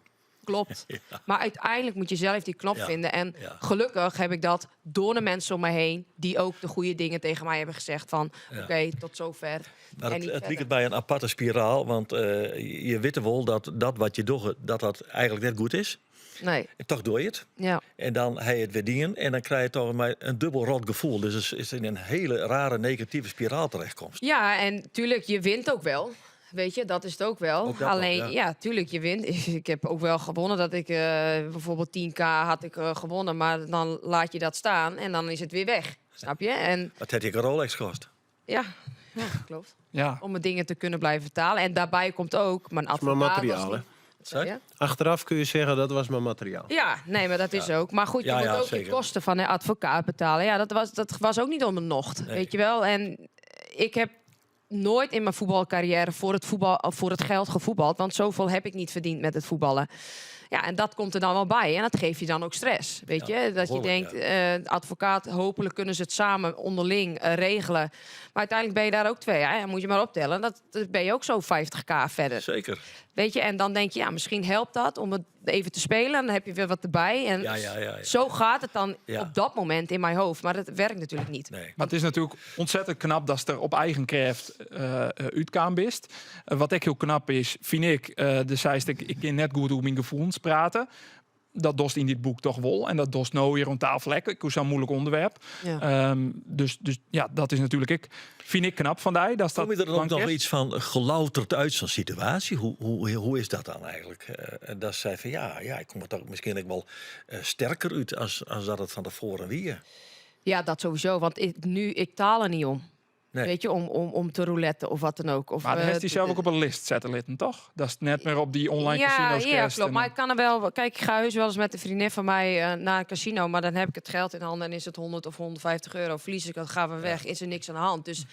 Klopt. Maar uiteindelijk moet je zelf die knop vinden. En gelukkig heb ik dat door de mensen om me heen... die ook de goede dingen tegen mij hebben gezegd van... oké, tot zover. Maar En niet het verder. lijkt bij een aparte spiraal. Want je weet wel dat dat wat je doet, dat dat eigenlijk net goed is. En toch doe je het. En dan hij het weer dienen en dan krijg je toch maar een dubbel rot gevoel. Dus het is in een hele rare negatieve spiraal terechtkomst. Ja, en tuurlijk, je wint ook wel. Weet je, dat is het ook wel. Ook dat nog, Alleen, ja. ja, tuurlijk, je wint. Ik heb ook wel gewonnen dat ik bijvoorbeeld 10k had ik gewonnen. Maar dan laat je dat staan en dan is het weer weg. Snap je? En Wat heb je een Rolex gekost? Ja, ja, klopt. Om mijn dingen te kunnen blijven betalen. En daarbij komt ook mijn Dat is mijn advocaat was materiaal, hè? niet Wat zeg je? Achteraf kun je zeggen, dat was mijn materiaal. Ja, nee, maar dat is ook. Maar goed, je moet ook de kosten van de advocaat betalen. Ja, dat was ook niet om mijn nocht, weet je wel. En ik heb nooit in mijn voetbalcarrière voor het geld gevoetbald. Want zoveel heb ik niet verdiend met het voetballen. Ja, en dat komt er dan wel bij. En dat geeft je dan ook stress, weet je? Dat je denkt, advocaat, hopelijk kunnen ze het samen onderling regelen. Maar uiteindelijk ben je daar ook 2, hè? Moet je maar optellen. Dat ben je ook zo 50k verder. Weet je, en dan denk je, ja, misschien helpt dat om het even te spelen. En dan heb je weer wat erbij. En zo gaat het dan op dat moment in mijn hoofd. Maar dat werkt natuurlijk niet. Maar het is natuurlijk ontzettend knap dat ze er op eigen kracht uitkwam bist. Wat ik heel knap is, vind ik, de zei ik, ik kan net goed hoe mijn gevoelens praten. Dat dost in dit boek toch wel. En dat dost nou hier om tafel lekker. Ik zo'n moeilijk onderwerp. Dus ja, dat is natuurlijk ik. Vind ik knap van die. Dat is Kom dat je er ook nog banket. iets van gelouterd uit zo'n situatie? Hoe is dat dan eigenlijk? En dat zei van ja, ja, ik kom er toch misschien ook wel sterker uit als dat het van tevoren wie. Ja, dat sowieso. Want nu, ik taal er niet om. Nee. Weet je, om te rouletten of wat dan ook. Of, maar dan heeft hij zelf ook op een list zetten litten, toch? Dat is net meer op die online casino's Ja, kerst klopt. en Maar ik kan er wel... Kijk, ik ga heus wel eens met een vriendin van mij naar een casino. Maar dan heb ik het geld in handen en is het 100 of 150 euro. Verlies ik dat, gaan we weg. Is er niks aan de hand. Dus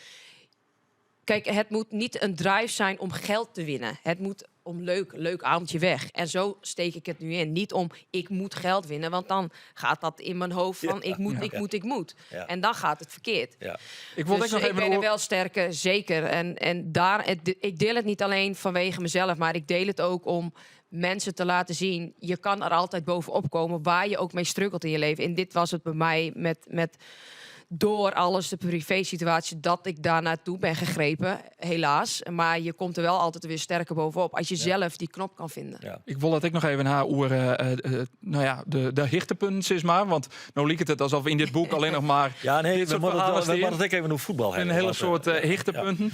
kijk, het moet niet een drive zijn om geld te winnen. Het moet om leuk avondje weg. En zo steek ik het nu in. Niet om, ik moet geld winnen, want dan gaat dat in mijn hoofd van, ik moet, ik moet, ik moet. En dan gaat het verkeerd. Ik wil Dus ook nog ik even ben er oor- wel sterker, zeker. En daar, het, ik deel het niet alleen vanwege mezelf, maar ik deel het ook om mensen te laten zien, je kan er altijd bovenop komen, waar je ook mee struggelt in je leven. En dit was het bij mij met door alles, de privésituatie, dat ik daar naartoe ben gegrepen, helaas. Maar je komt er wel altijd weer sterker bovenop als je zelf die knop kan vinden. Ik wil dat ik nog even haar oer nou ja, de hichtepunten, zeg maar. Want nou liep het alsof in dit boek alleen nog maar Ja, nee, dit we soort moeten het verhalen wel, we staan. moeten het ook even over voetbal Een hebben, hele want soort hichtepunten.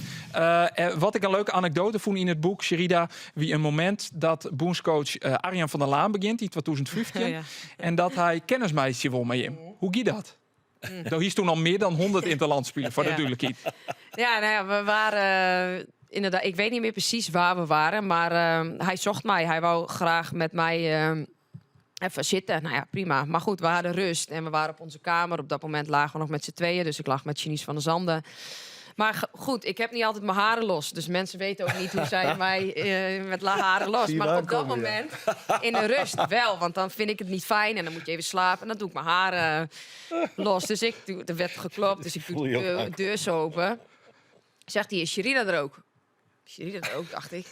Wat ik een leuke anekdote vond in het boek, Sherida, wie een moment dat bondscoach Arjan van der Laan begint, in 2015, en dat hij kennismeisje won met hem. Hoe ging dat? Nou, hier is toen al meer dan 100 interland spelen, voor de duidelijkheid. Ja, nou ja, we waren inderdaad, ik weet niet meer precies waar we waren, maar hij zocht mij. Hij wou graag met mij even zitten. Nou ja, prima. Maar goed, we hadden rust en we waren op onze kamer. Op dat moment lagen we nog met z'n tweeën, dus ik lag met Shanice van de Zanden. Maar goed, ik heb niet altijd mijn haren los. Dus mensen weten ook niet hoe zij mij met haren los. Zie je Maar op dat aankomen, ja. moment, in de rust wel. Want dan vind ik het niet fijn en dan moet je even slapen. En dan doe ik mijn haren los. Dus er werd geklopt, dus ik doe Voel je de ook aan. deur zo open. Zegt hij, is Sherida er ook? Sherida er ook, dacht ik.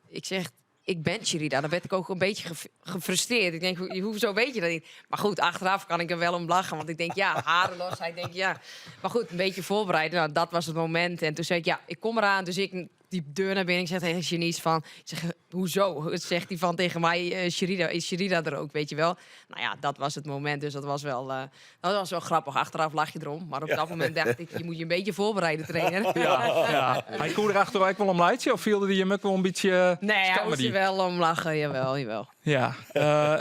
Ik zeg, ik ben Sherida. Dan werd ik ook een beetje gefrustreerd. Ik denk, hoezo weet je dat niet? Maar goed, achteraf kan ik er wel om lachen. Want ik denk, ja, haren los. Hij denkt, ja. Maar goed, een beetje voorbereiden. Nou, dat was het moment. En toen zei ik, ja, ik kom eraan. Dus ik die deur naar binnen. Ik zeg tegen Janice van, ik zeg, hoezo? Zegt hij van tegen mij, Sherida, is Sherida er ook, weet je wel? Nou ja, dat was het moment. Dus dat was wel grappig. Achteraf lach je erom. Maar op dat moment dacht ik, je moet je een beetje voorbereiden, trainer. Ja. Hy koe der achter ek wol om laitsje of fielde hy him ek wol in bytsje Nee, hy skamme moest die? er wel om lachen. Jawel, jawel. Ja,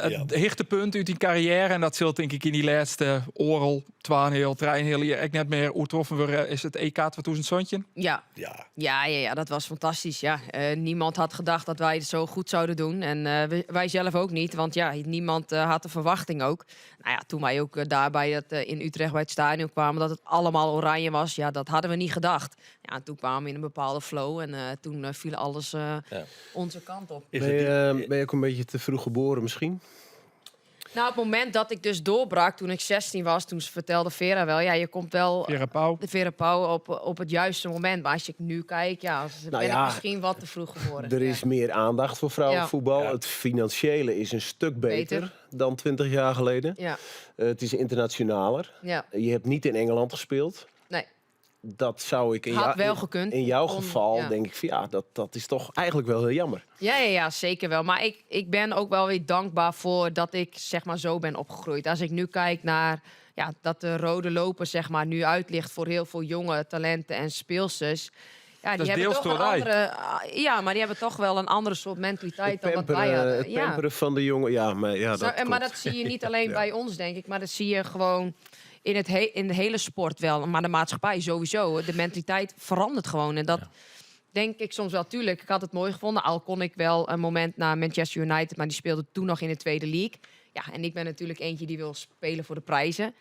it hichtepunt út dyn karriêre, en dat sil tink ik yn dy lêste oardel, twaenheal, trijenheal jier ek net mear oertroffen wurde, is it EK 2017. Ja. Ja, dat was fantastisch. Ja. Niemand had gedacht dat wij het zo goed zouden doen. En wij zelf ook niet, want ja, niemand had de verwachting ook. Nou ja, toen wij ook daar in Utrecht bij het stadion kwamen, dat het allemaal oranje was, ja, dat hadden we niet gedacht. Ja, en toen kwamen we in een bepaalde flow en toen viel alles onze kant op. Is Ben het je ook een beetje te vroeg geboren misschien? Nou, op het moment dat ik dus doorbrak, toen ik 16 was, toen vertelde Vera wel, ja, je komt wel Vera Pauw. De Vera Pauw op het juiste moment. Maar als ik nu kijk, ja, ben ik misschien wat te vroeg geboren. Er is meer aandacht voor vrouwenvoetbal. Het financiële is een stuk beter, dan 20 jaar geleden. Het is internationaler. Je hebt niet in Engeland gespeeld. Nee. Dat zou ik in Had wel gekund. in jouw Kon, geval ja. denk ik van ja, dat is toch eigenlijk wel heel jammer. Ja, ja, ja, zeker wel. Maar ik ben ook wel weer dankbaar voor dat ik zo ben opgegroeid. Als ik nu kijk naar, ja, dat de rode loper nu uit ligt voor heel veel jonge talenten en speelsters. Ja, Dat die is hebben deels toch een door wij. andere, ah, ja, maar die hebben toch wel een andere soort mentaliteit Het dan wat wij hadden. pamperen van de jongen. Ja, maar ja, dat Maar klopt. dat zie je niet alleen bij ons, denk ik. Maar dat zie je gewoon in de hele sport wel. Maar de maatschappij sowieso. De mentaliteit verandert gewoon. En dat denk ik soms wel. Tuurlijk, ik had het mooi gevonden. Al kon ik wel een moment naar Manchester United, maar die speelde toen nog in de tweede league. Ja, en ik ben natuurlijk eentje die wil spelen voor de prijzen.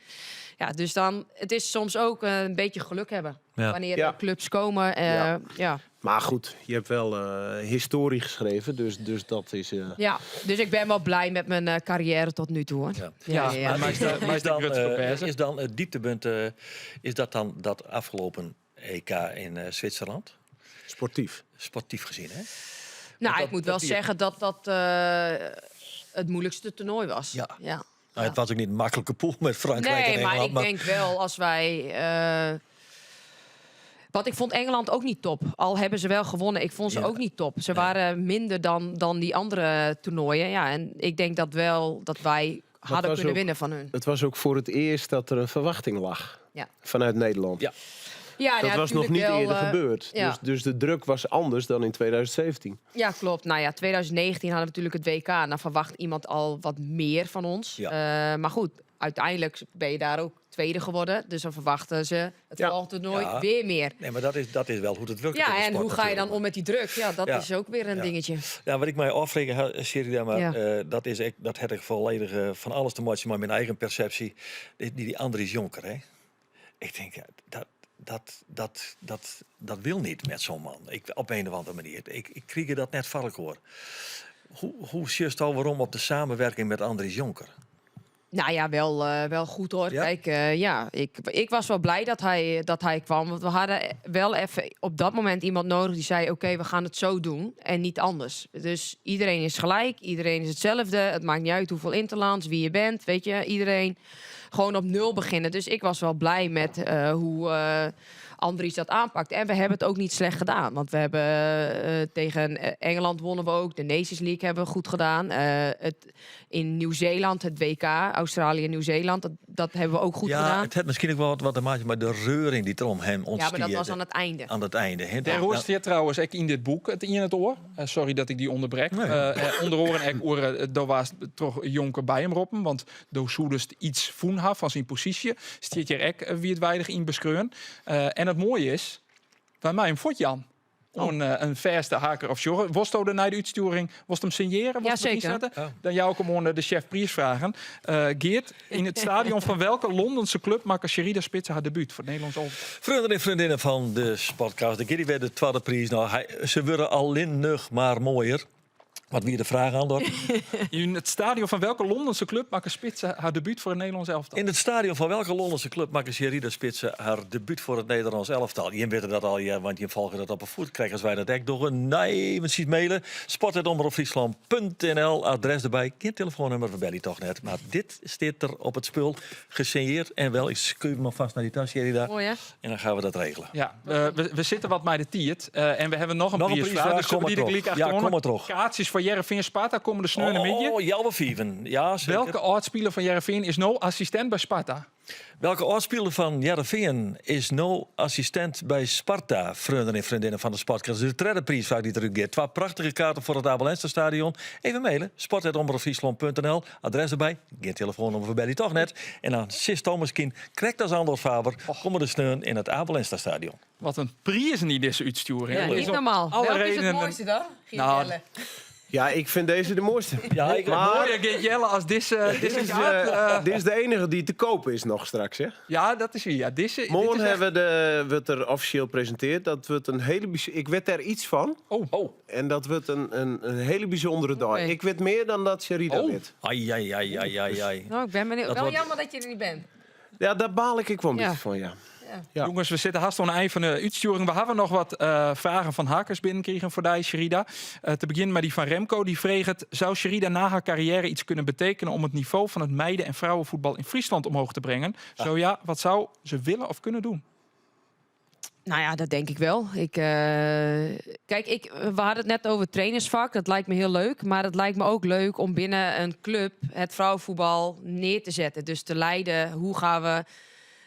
Ja, dus dan, het is soms ook een beetje geluk hebben. Wanneer de clubs komen. Maar goed, je hebt wel historie geschreven, dus dat is Ja, dus ik ben wel blij met mijn carrière tot nu toe, hoor. Maar Maar maar is de Grutske Perse? is dan het dieptepunt, is dat dan dat afgelopen EK in Zwitserland? Sportief. Sportief gezien, hè? Ik moet wel zeggen dat dat het moeilijkste toernooi was. Het was ook niet een makkelijke pool met Frankrijk Nee, en maar Engeland, ik maar denk wel als wij... Want ik vond Engeland ook niet top. Al hebben ze wel gewonnen, ik vond ze ook niet top. Ze waren minder dan die andere toernooien. Ja, en ik denk dat wel dat wij hadden kunnen winnen van hun. Het was ook voor het eerst dat er een verwachting lag vanuit Nederland. Ja, dat ja, was nog tuurlijk niet wel, eerder gebeurd. ja. Dus de druk was anders dan in 2017. Ja, klopt. 2019 hadden we natuurlijk het WK. En dan verwacht iemand al wat meer van ons. Maar goed, uiteindelijk ben je daar ook tweede geworden. Dus dan verwachten ze het volgende toernooi weer meer. Nee, maar dat is wel hoe het werkt in de En sport hoe ga je dan natuurlijk. om met die druk? Ja, dat is ook weer een dingetje. Ja, wat ik mij afvraag, hè, Sherida, maar, dat is echt, dat heb ik volledig van alles te maken met mijn eigen perceptie. Die Andries Jonker, hè? Ik denk, ja, dat wil niet met zo'n man. Ik, op een of andere manier. Ik kreeg dat net vark hoor. Hoe zie je het al waarom op de samenwerking met Andries Jonker? Nou ja, wel goed hoor. Ik was wel blij dat hij kwam. Want we hadden wel even op dat moment iemand nodig die zei... oké, we gaan het zo doen en niet anders. Dus iedereen is gelijk, iedereen is hetzelfde. Het maakt niet uit hoeveel interlands, wie je bent. Iedereen gewoon op nul beginnen. Dus ik was wel blij met hoe Andries dat aanpakt. En we hebben het ook niet slecht gedaan. Want we hebben tegen Engeland wonnen we ook. De Nations League hebben we goed gedaan. In Nieuw-Zeeland, het WK, Australië en Nieuw-Zeeland, dat hebben we ook goed Ja, gedaan. het had misschien ook wel wat te maken met de reuring die er om hem Ja, maar dat ontstier. was aan het einde. Aan het einde, hè. Daar hoort je trouwens ook in dit boek, het in het oor. Sorry dat ik die onderbrek. Nee. Onder oren en oren daar was toch Jonker bij hem roepen. Want daar zoedest iets voen had van zijn positie. Stiert je ek wie het weinig in beschreun. En het mooie is, bij mij een fort Jan. Een verste haker of sjorren. Was het na de uitsturing, was het hem signeren? Was Ja, het hem zeker. inzetten? Dan jou ook om de chef Pries vragen. Geert, in het stadion van welke Londense club maakte Sherida Spitse haar debuut voor het Nederlands elftal? Vrienden en vriendinnen van de Sportcast. De Giddy werd de tweede prijs. Ze worden alleen nog maar mooier. Wat wie de fraach, Andor? In het stadion van welke Londense club makke Spitse haar debuut voor het Nederlands elftal? In het stadion van welke Londense club makke Sherida Spitse haar debuut voor het Nederlands elftal? Je weet dat al, ja, want je volgt dat op een voet. Krijgen wij dat echt door een nee, want ziet mailen. Sport.omroepfriesland.nl, adres erbij. Geen telefoonnummer, we bellen toch net. Maar dit staat er op het spul, gesigneerd. En wel, ik schuif hem alvast naar die tas, Sherida. Mooi hè? En dan gaan we dat regelen. Ja, we zitten wat bij de tiert. En we hebben nog een Nog een prijsvraag. prijsvraag, Dus kom maar die de terug. kliek Ja, achteronder. kom maar terug. Kaartjes voor Heerenveen Sparta komen de sneu in Oh, Jelme Vieven. Ja, zeker. Welke oud-speler van Heerenveen is nou assistent bij Sparta? Welke oudspeler van Heerenveen is nou assistent bij Sparta? Vrienden en vriendinnen van de Sportcast. De derde prijsvraag die er gaat. Twee prachtige kaarten voor het Abel Enstra Stadion. Even mailen. Sport.omroepfriesland.nl. Adres erbij. Geen telefoonnummer voorbij die toch net. En dan Sis Thomaskin krijgt als Andor Faber. Komen de steun in het Abel Enstra Stadion. Wat een prijs niet deze uitsturing. Ja, Er is niet om normaal. Alle Welke is het redenen- mooiste dan? Geert Nou, Jelle. Ja, ik vind deze de mooiste. Ja, ik, Maar Mooier Geert Jelle als deze, dit deze is, kaart. dit is de enige die te koop is nog straks, hè? ja, dat is wie. Ja, deze, dit Morgen is echt- hebben we de, wordt er officieel presenteerd. Dat wordt een hele bijz- Ik weet daar iets van. Oh, Oh. En dat wordt een hele bijzondere dag. Oké. Ik weet meer dan dat Sherida Oh. weet. Ai, ai, ai, ai, ai, ai. Nou, ik ben benieuwd. Dat Wel wordt- jammer dat je er niet bent. Ja, daar baal ik wel een Ja. beetje van, ja. Ja. Jongens, we zitten haast aan het eind van de uitsturing. We hebben nog wat vragen van hakers binnenkregen voor die Sherida. Te beginnen met die van Remco. Die vreeg het, zou Sherida na haar carrière iets kunnen betekenen om het niveau van het meiden- en vrouwenvoetbal in Friesland omhoog te brengen? Zo ja, wat zou ze willen of kunnen doen? Nou ja, dat denk ik wel. Ik, kijk, we hadden het net over het trainersvak. Dat lijkt me heel leuk. Maar het lijkt me ook leuk om binnen een club het vrouwenvoetbal neer te zetten. Dus te leiden, hoe gaan we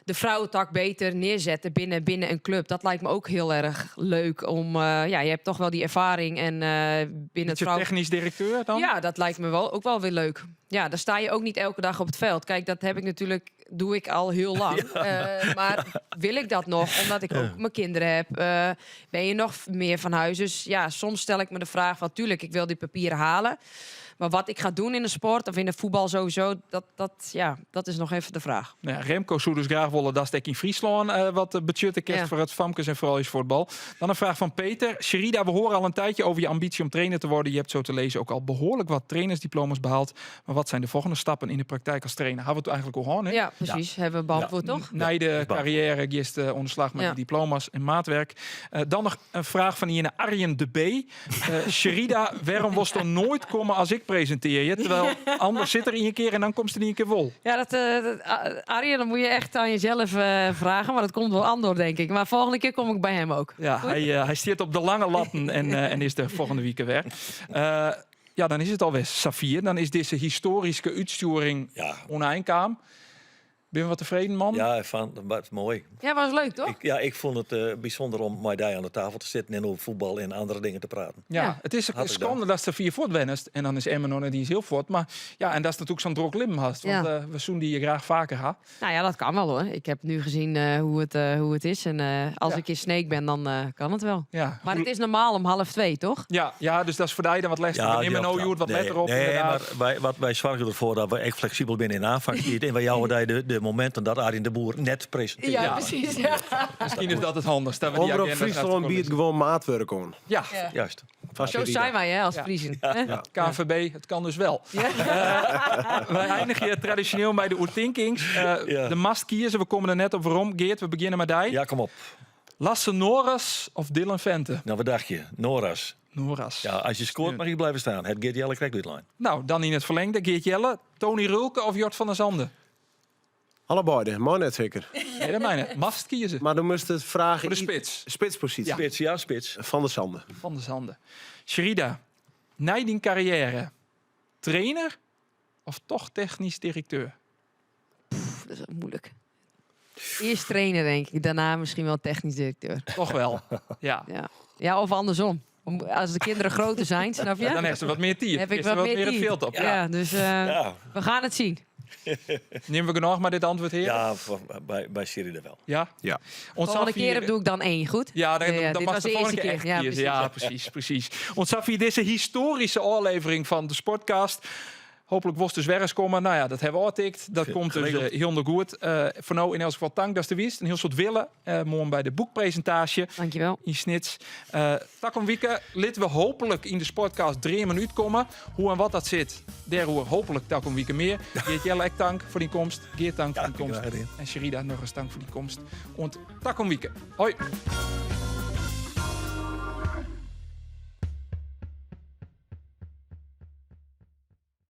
de vrouwentak beter neerzetten binnen een club. Dat lijkt me ook heel erg leuk. Om, ja, je hebt toch wel die ervaring en binnen het Met je vrouwen... technisch directeur dan? Ja, dat lijkt me wel, ook wel weer leuk. Ja, daar sta je ook niet elke dag op het veld. Kijk, dat heb ik natuurlijk, doe ik al heel lang. Maar wil ik dat nog? Omdat ik ook mijn kinderen heb. Ben je nog meer van huis? Dus ja, soms stel ik me de vraag van, tuurlijk, ik wil die papieren halen. Maar wat ik ga doen in de sport of in de voetbal sowieso, dat is nog even de vraag. Nou ja, Remco zou dus graag willen dat ik in Friesland wat budgetten krijgt Ja. voor het famkes en vooral is voetbal. Dan een vraag van Peter. Sherida, we horen al een tijdje over je ambitie om trainer te worden. Je hebt zo te lezen ook al behoorlijk wat trainersdiploma's behaald. Maar wat zijn de volgende stappen in de praktijk als trainer? Hebben we het eigenlijk al gehad, hè? Ja, precies. Hebben we beantwoord, toch? Na de carrière gisteren onderslag met Ja. de diploma's en maatwerk. Dan nog een vraag van hier naar Arjen de B. Sherida, waarom was er nooit komen als ik presenteer je? Terwijl anders zit er in je keer en dan komt ze er in een keer wol. Ja, Arjen, dan moet je echt aan jezelf vragen. Maar dat komt wel Andor, denk ik. Maar volgende keer kom ik bij hem ook. Ja, hij stiert op de lange latten en is de volgende week weer. Ja, dan is het alweer Safir. Dan is deze historische uitsturing Ja. oneindkaam. Ben je wat tevreden, man? Ja, van, wat mooi. Ja, was leuk, toch? Ik vond het bijzonder om met die aan de tafel te zitten en over voetbal en andere dingen te praten. Ja, Ja. het is een Hartelijk schande dank. dat ze vier voortwennest. En dan is Emmen nog net iets heel voort. Maar ja, en dat is natuurlijk zo'n drok lim haast. Want Ja. we zoen die je graag vaker ha. Nou ja, dat kan wel hoor. Ik heb nu gezien hoe het is. En als Ja. ik in Sneek ben, dan kan het wel. Ja. Maar het is normaal om 1:30, toch? Ja, ja, dus dat is voor die dan wat lastig. We nemen die nou Joert wat nee, letter op. Nee, inderdaad. maar wij zorgen ervoor dat we echt flexibel binnen in de aanvang zitten. En wij houden de momenten dat Arjen de Boer net presenteert. Ja, precies. Ja. Misschien is dat het handigst. Dat we die Omroep agenda's Friesland laten biedt gewoon maatwerk aan. Ja, Juist. Van Zo Sherida. zijn wij hè, als Ja. Friesen. hè? KNVB, het kan dus wel. Ja. Wij eindigen hier traditioneel bij de Oertinkings. Ja. De mast kiezen, we komen er net op waarom. Geert, we beginnen met die. Ja, kom op. Lasse Noras of Dylan Vente? Nou, wat dacht je? Noras. Noras. Ja, als je scoort mag je blijven staan. Het Geert Jelle krijgt lijn. Nou, dan in het verlengde. Geert Jelle, Tony Rulke of Jort van der Zanden? Allebei, maar net zeker. Nee, dat mijne. Mast kiezen. Maar dan moest het vragen... Voor de spits. Spitspositie. Ja. Spits, ja, spits. Van der Zanden. Van der Zanden. Sherida, na die carrière, trainer of toch technisch directeur? Pff, dat is wel moeilijk. Eerst trainer, denk ik. Daarna misschien wel technisch directeur. Toch wel. Ja. Ja, ja of andersom. Als de kinderen groter zijn, snap je? Dan heeft ze wat meer tier. Heb ik Is er wat wat meer meer het tier. veld op. Ja, Ja. dus Ja. we gaan het zien. Nemen we genoeg maar dit antwoord, heer? Ja, bij Sherida wel. Ja? Ja. Ons Volgende Safir- keer doe ik dan 1, goed? Ja, dan, Ja, ja, dan dit mag was de de volgende eerste keer echt keer. Ja, kiezen. Ja, precies, precies. Ons Safir, deze historische aflevering van de Sportcast. Hooplik wolst dus wer ris komme. No ja, dat ha we ôftikt. Dat komt dus Geregeld. hielendal goed. Foar no yn elts gefal tank datst der wiest. In hiel soad wille. Moarn by de boekpresintaasje Dankjewel. yn Snits. Takom wike litte we hooplik yn de Sportcast Dreamen útkomme. Hoe en wat dat sit, dêroer hooplik takom wike mear. Geert Jelle ek tank foar dyn komst. Geert tank foar dyn komst. Graach gedien. En Sherida nochris tank foar dyn komst. Oant takom wike. Hoi.